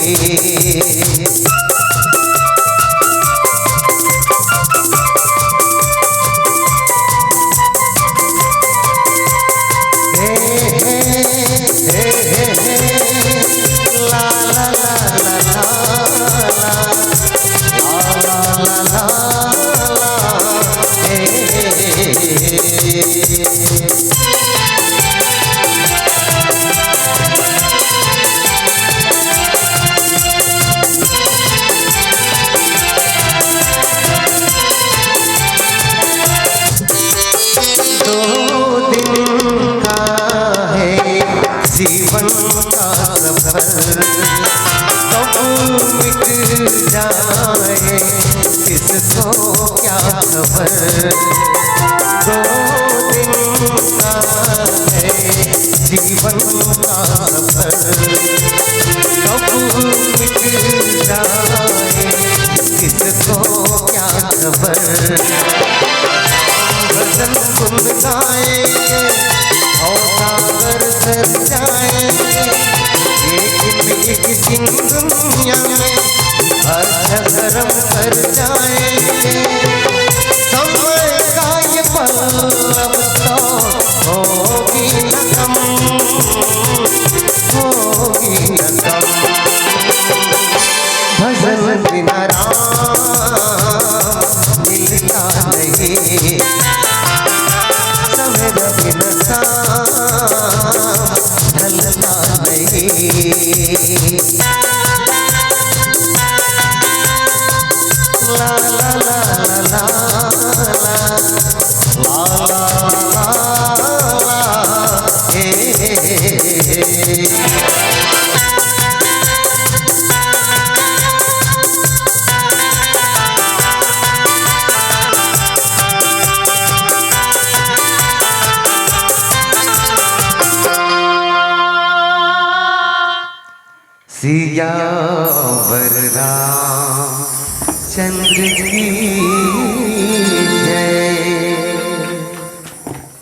दो दिन का है जीवन का सफर, कब मिट जाए किसको क्या खबर। दो दिन का है जीवन का सफर, कब मिट जाए किसको क्या खबर। भजन गुन गाएंगे और सागर सर जाएंगे। एक न एक दिन दुनिया में हर धर्म कर जाएंगे। समय का ये पल अब तो होगी न कम, होगी न कम। भजन बिना राम मिलता नहीं, सवेरा बिना शाम ढलता नहीं। ला ला ला ला ला ला। सियावर रामचंद्र की